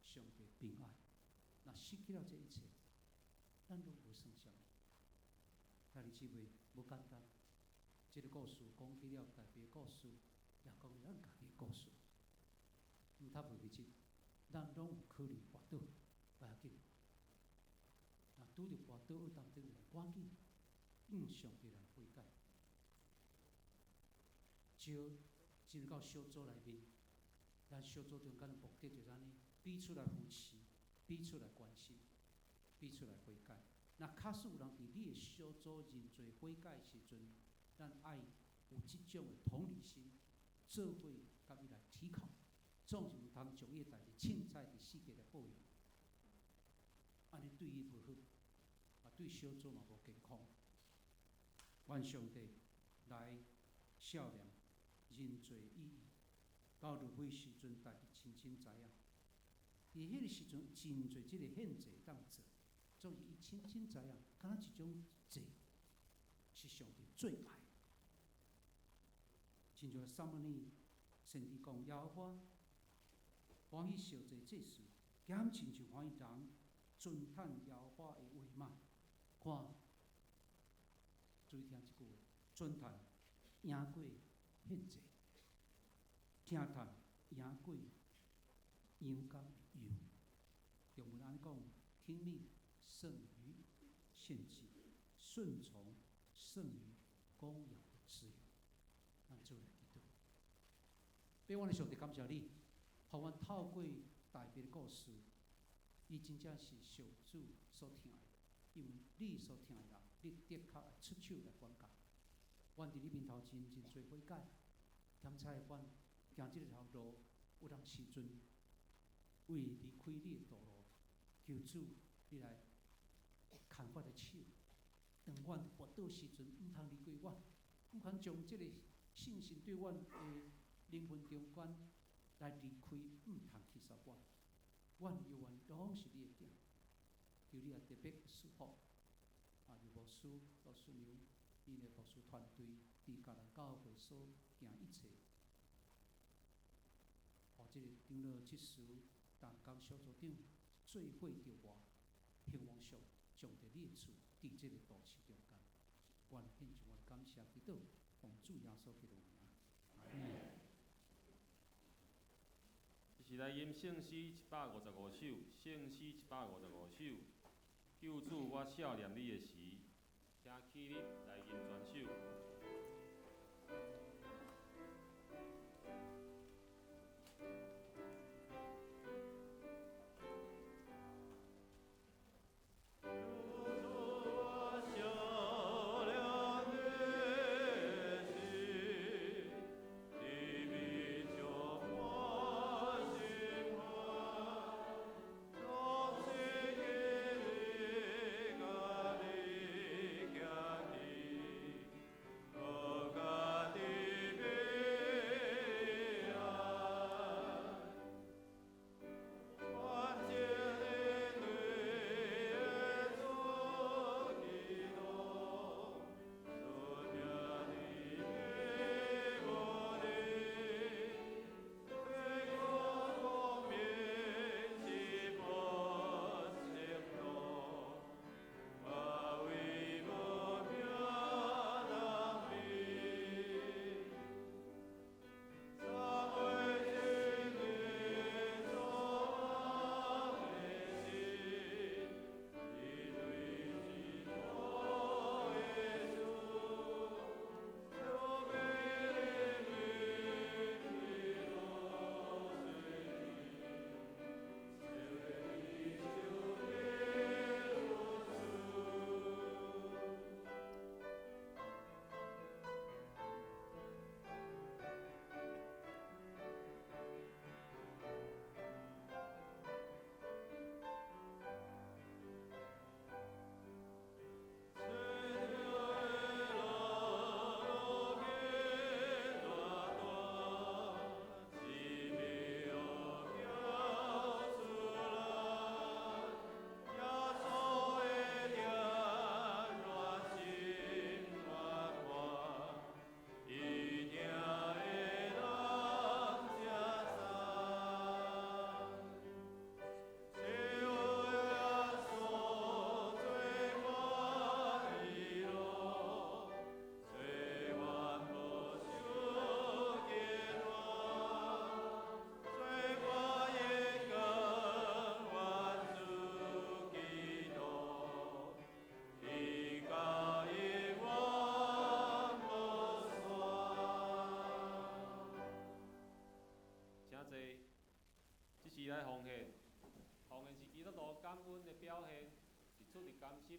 上帝平安。若失去了這一切，咱攏無算啥物。兄弟姊妹，無簡單。這个故事講起了，大衛的故事，也講咱家己的故事。毋通袂記得，咱攏有可能跋倒，無要緊。若拄著跋倒當中，趕緊向上帝來悔改。招進入到小組內面，咱小組中間的目的就是按呢，彼此來扶持，彼此來關心，彼此來悔改。若假使有人佇你的小組認罪悔改的時陣，咱愛有這種的同理心，做伙共伊來體恤，總是毋通將伊的代誌凊彩佇世界來報應，按呢對伊無好，啊對小組嘛無健康。願上帝來赦免認罪意義，到落尾時陣，大家清清知影，佇彼個時陣真濟這个獻祭當做，總是伊清清知影，敢若一種祭是上帝最愛。親像撒母耳先知講，耶和華歡喜燒祭祭司，減親像歡喜人遵趁耶和華的話嗎？看，注意聽這句話，遵趁贏過獻祭，聽趁贏過羊角的油。中文按呢講，聽命勝於獻祭，順從勝於公羊的脂油。咱做來祈禱。父阮的上帝，感謝你，予阮透過大衛的故事，伊真正是受主所疼的，因為你所疼的人，你的確會出手來管教。阮佇你面頭前認罪悔改，檢查阮行這條路，有當時陣為離開你的道路，求主你來牽阮的手。當阮跋倒時陣，毋通離開阮，毋通將這個信心對阮的靈魂中間來離開，毋通棄殺阮。阮永遠攏是你的囝，求你也特別祝福啊，劉牧師、老師娘，𪜶的牧師團隊，佇迦南教會所行一切，予這個長老執事、同工小組長做伙著我，興旺上上帝你的厝，佇這個都市中間，阮獻上阮感謝祈禱，奉主耶穌基督的名，阿們。這是來吟聖詩155首，聖詩155首，救主，我數念你的時，請起立來吟全首。救主，我數念你的時，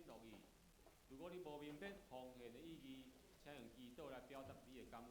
心樂意。如果你無明白奉獻的意義，請用祈禱來表達你的感恩。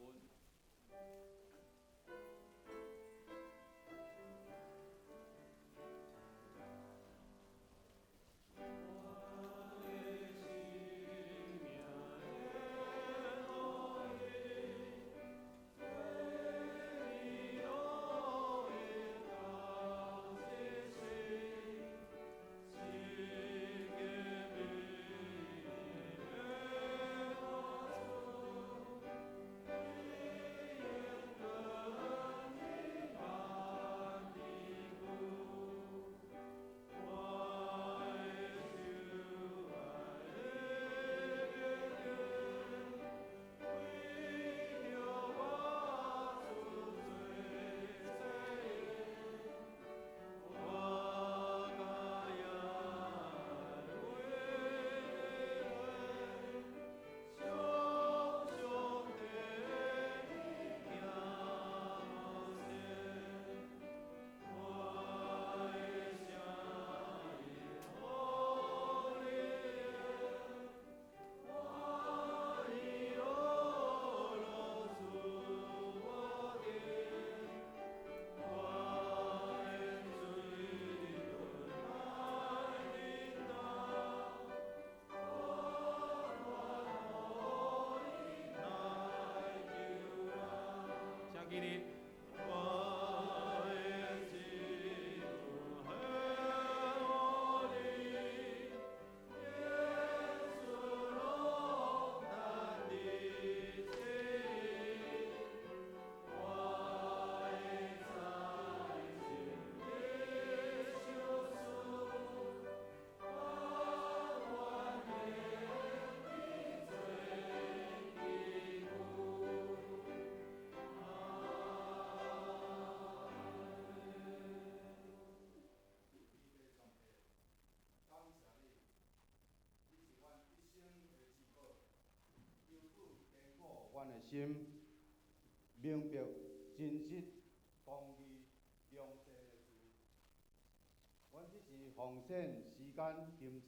請起立。阮的心，明白真實、公義、良善的事。阮這是奉獻時間、金錢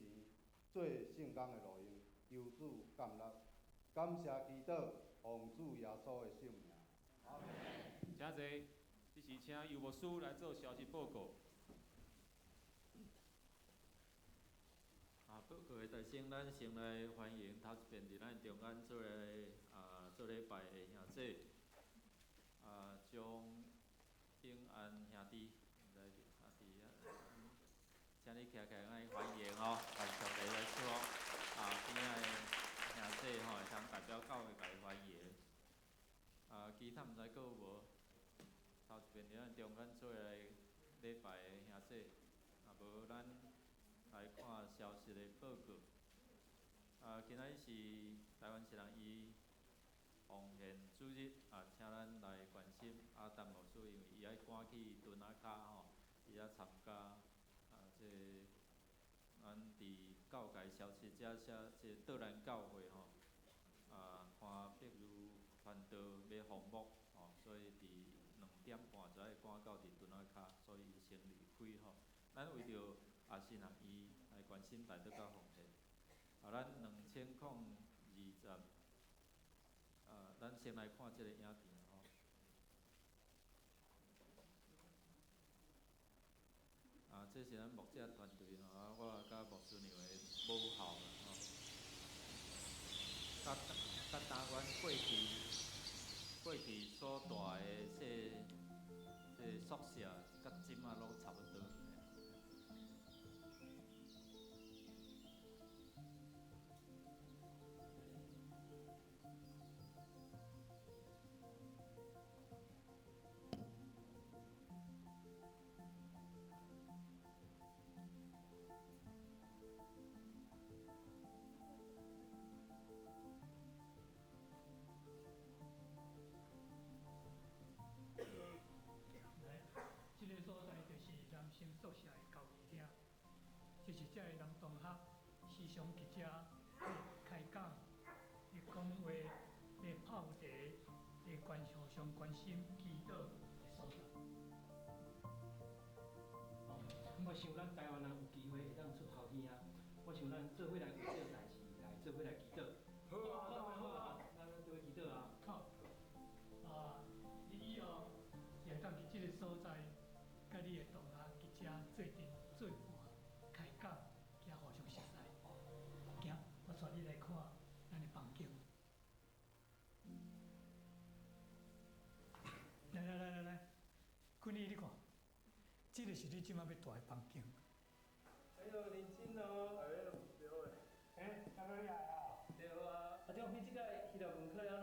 做聖工的路用，求主感納，感謝祈禱，奉主耶穌的聖名。阿們。請坐，這時請尤牧師來做消息報告。報告的大先，咱先來歡迎頭一遍佇咱中間做來做禮拜的兄弟，張永安兄弟，毋知佇遐，請你徛起來，咱歡迎吼，願上帝來祝福邊仔的兄弟吼，會通代表教會共伊歡迎。其他毋知閣有無？頭一遍佇咱中間做來禮拜的兄弟，無咱來看消息的報告。今仔日是台灣一人伊奉獻主日，請咱來關心阿陳牧師，因為伊愛趕去屯仔跤吼，伊愛參加這個咱佇教界消息遮寫這個桌蘭教會吼，潘碧如傳道欲奉牧吼，所以佇2點半就愛趕到佇屯仔跤，所以伊先離開吼。咱為著新人伊來關心代禱佮奉獻。咱2020，咱先來看這個影片吼。這是咱牧者團隊吼，我佮牧師娘的母校啦吼。佮台灣過去所住的這個宿舍，佮這馬攏差不多。這個所在就是男生宿舍的交誼廳，這是這个男同學時常佇遮咧開講、咧講話、咧泡茶、咧互相關心、祈禱的所在。我想咱台灣人有機會會當出頭天啊！我想咱做伙來。這个是你這馬欲蹛的房間。哎喲，認真哦。哎，對的。欸，剛剛來啊？對啊。啊，對，你這個彼落文科了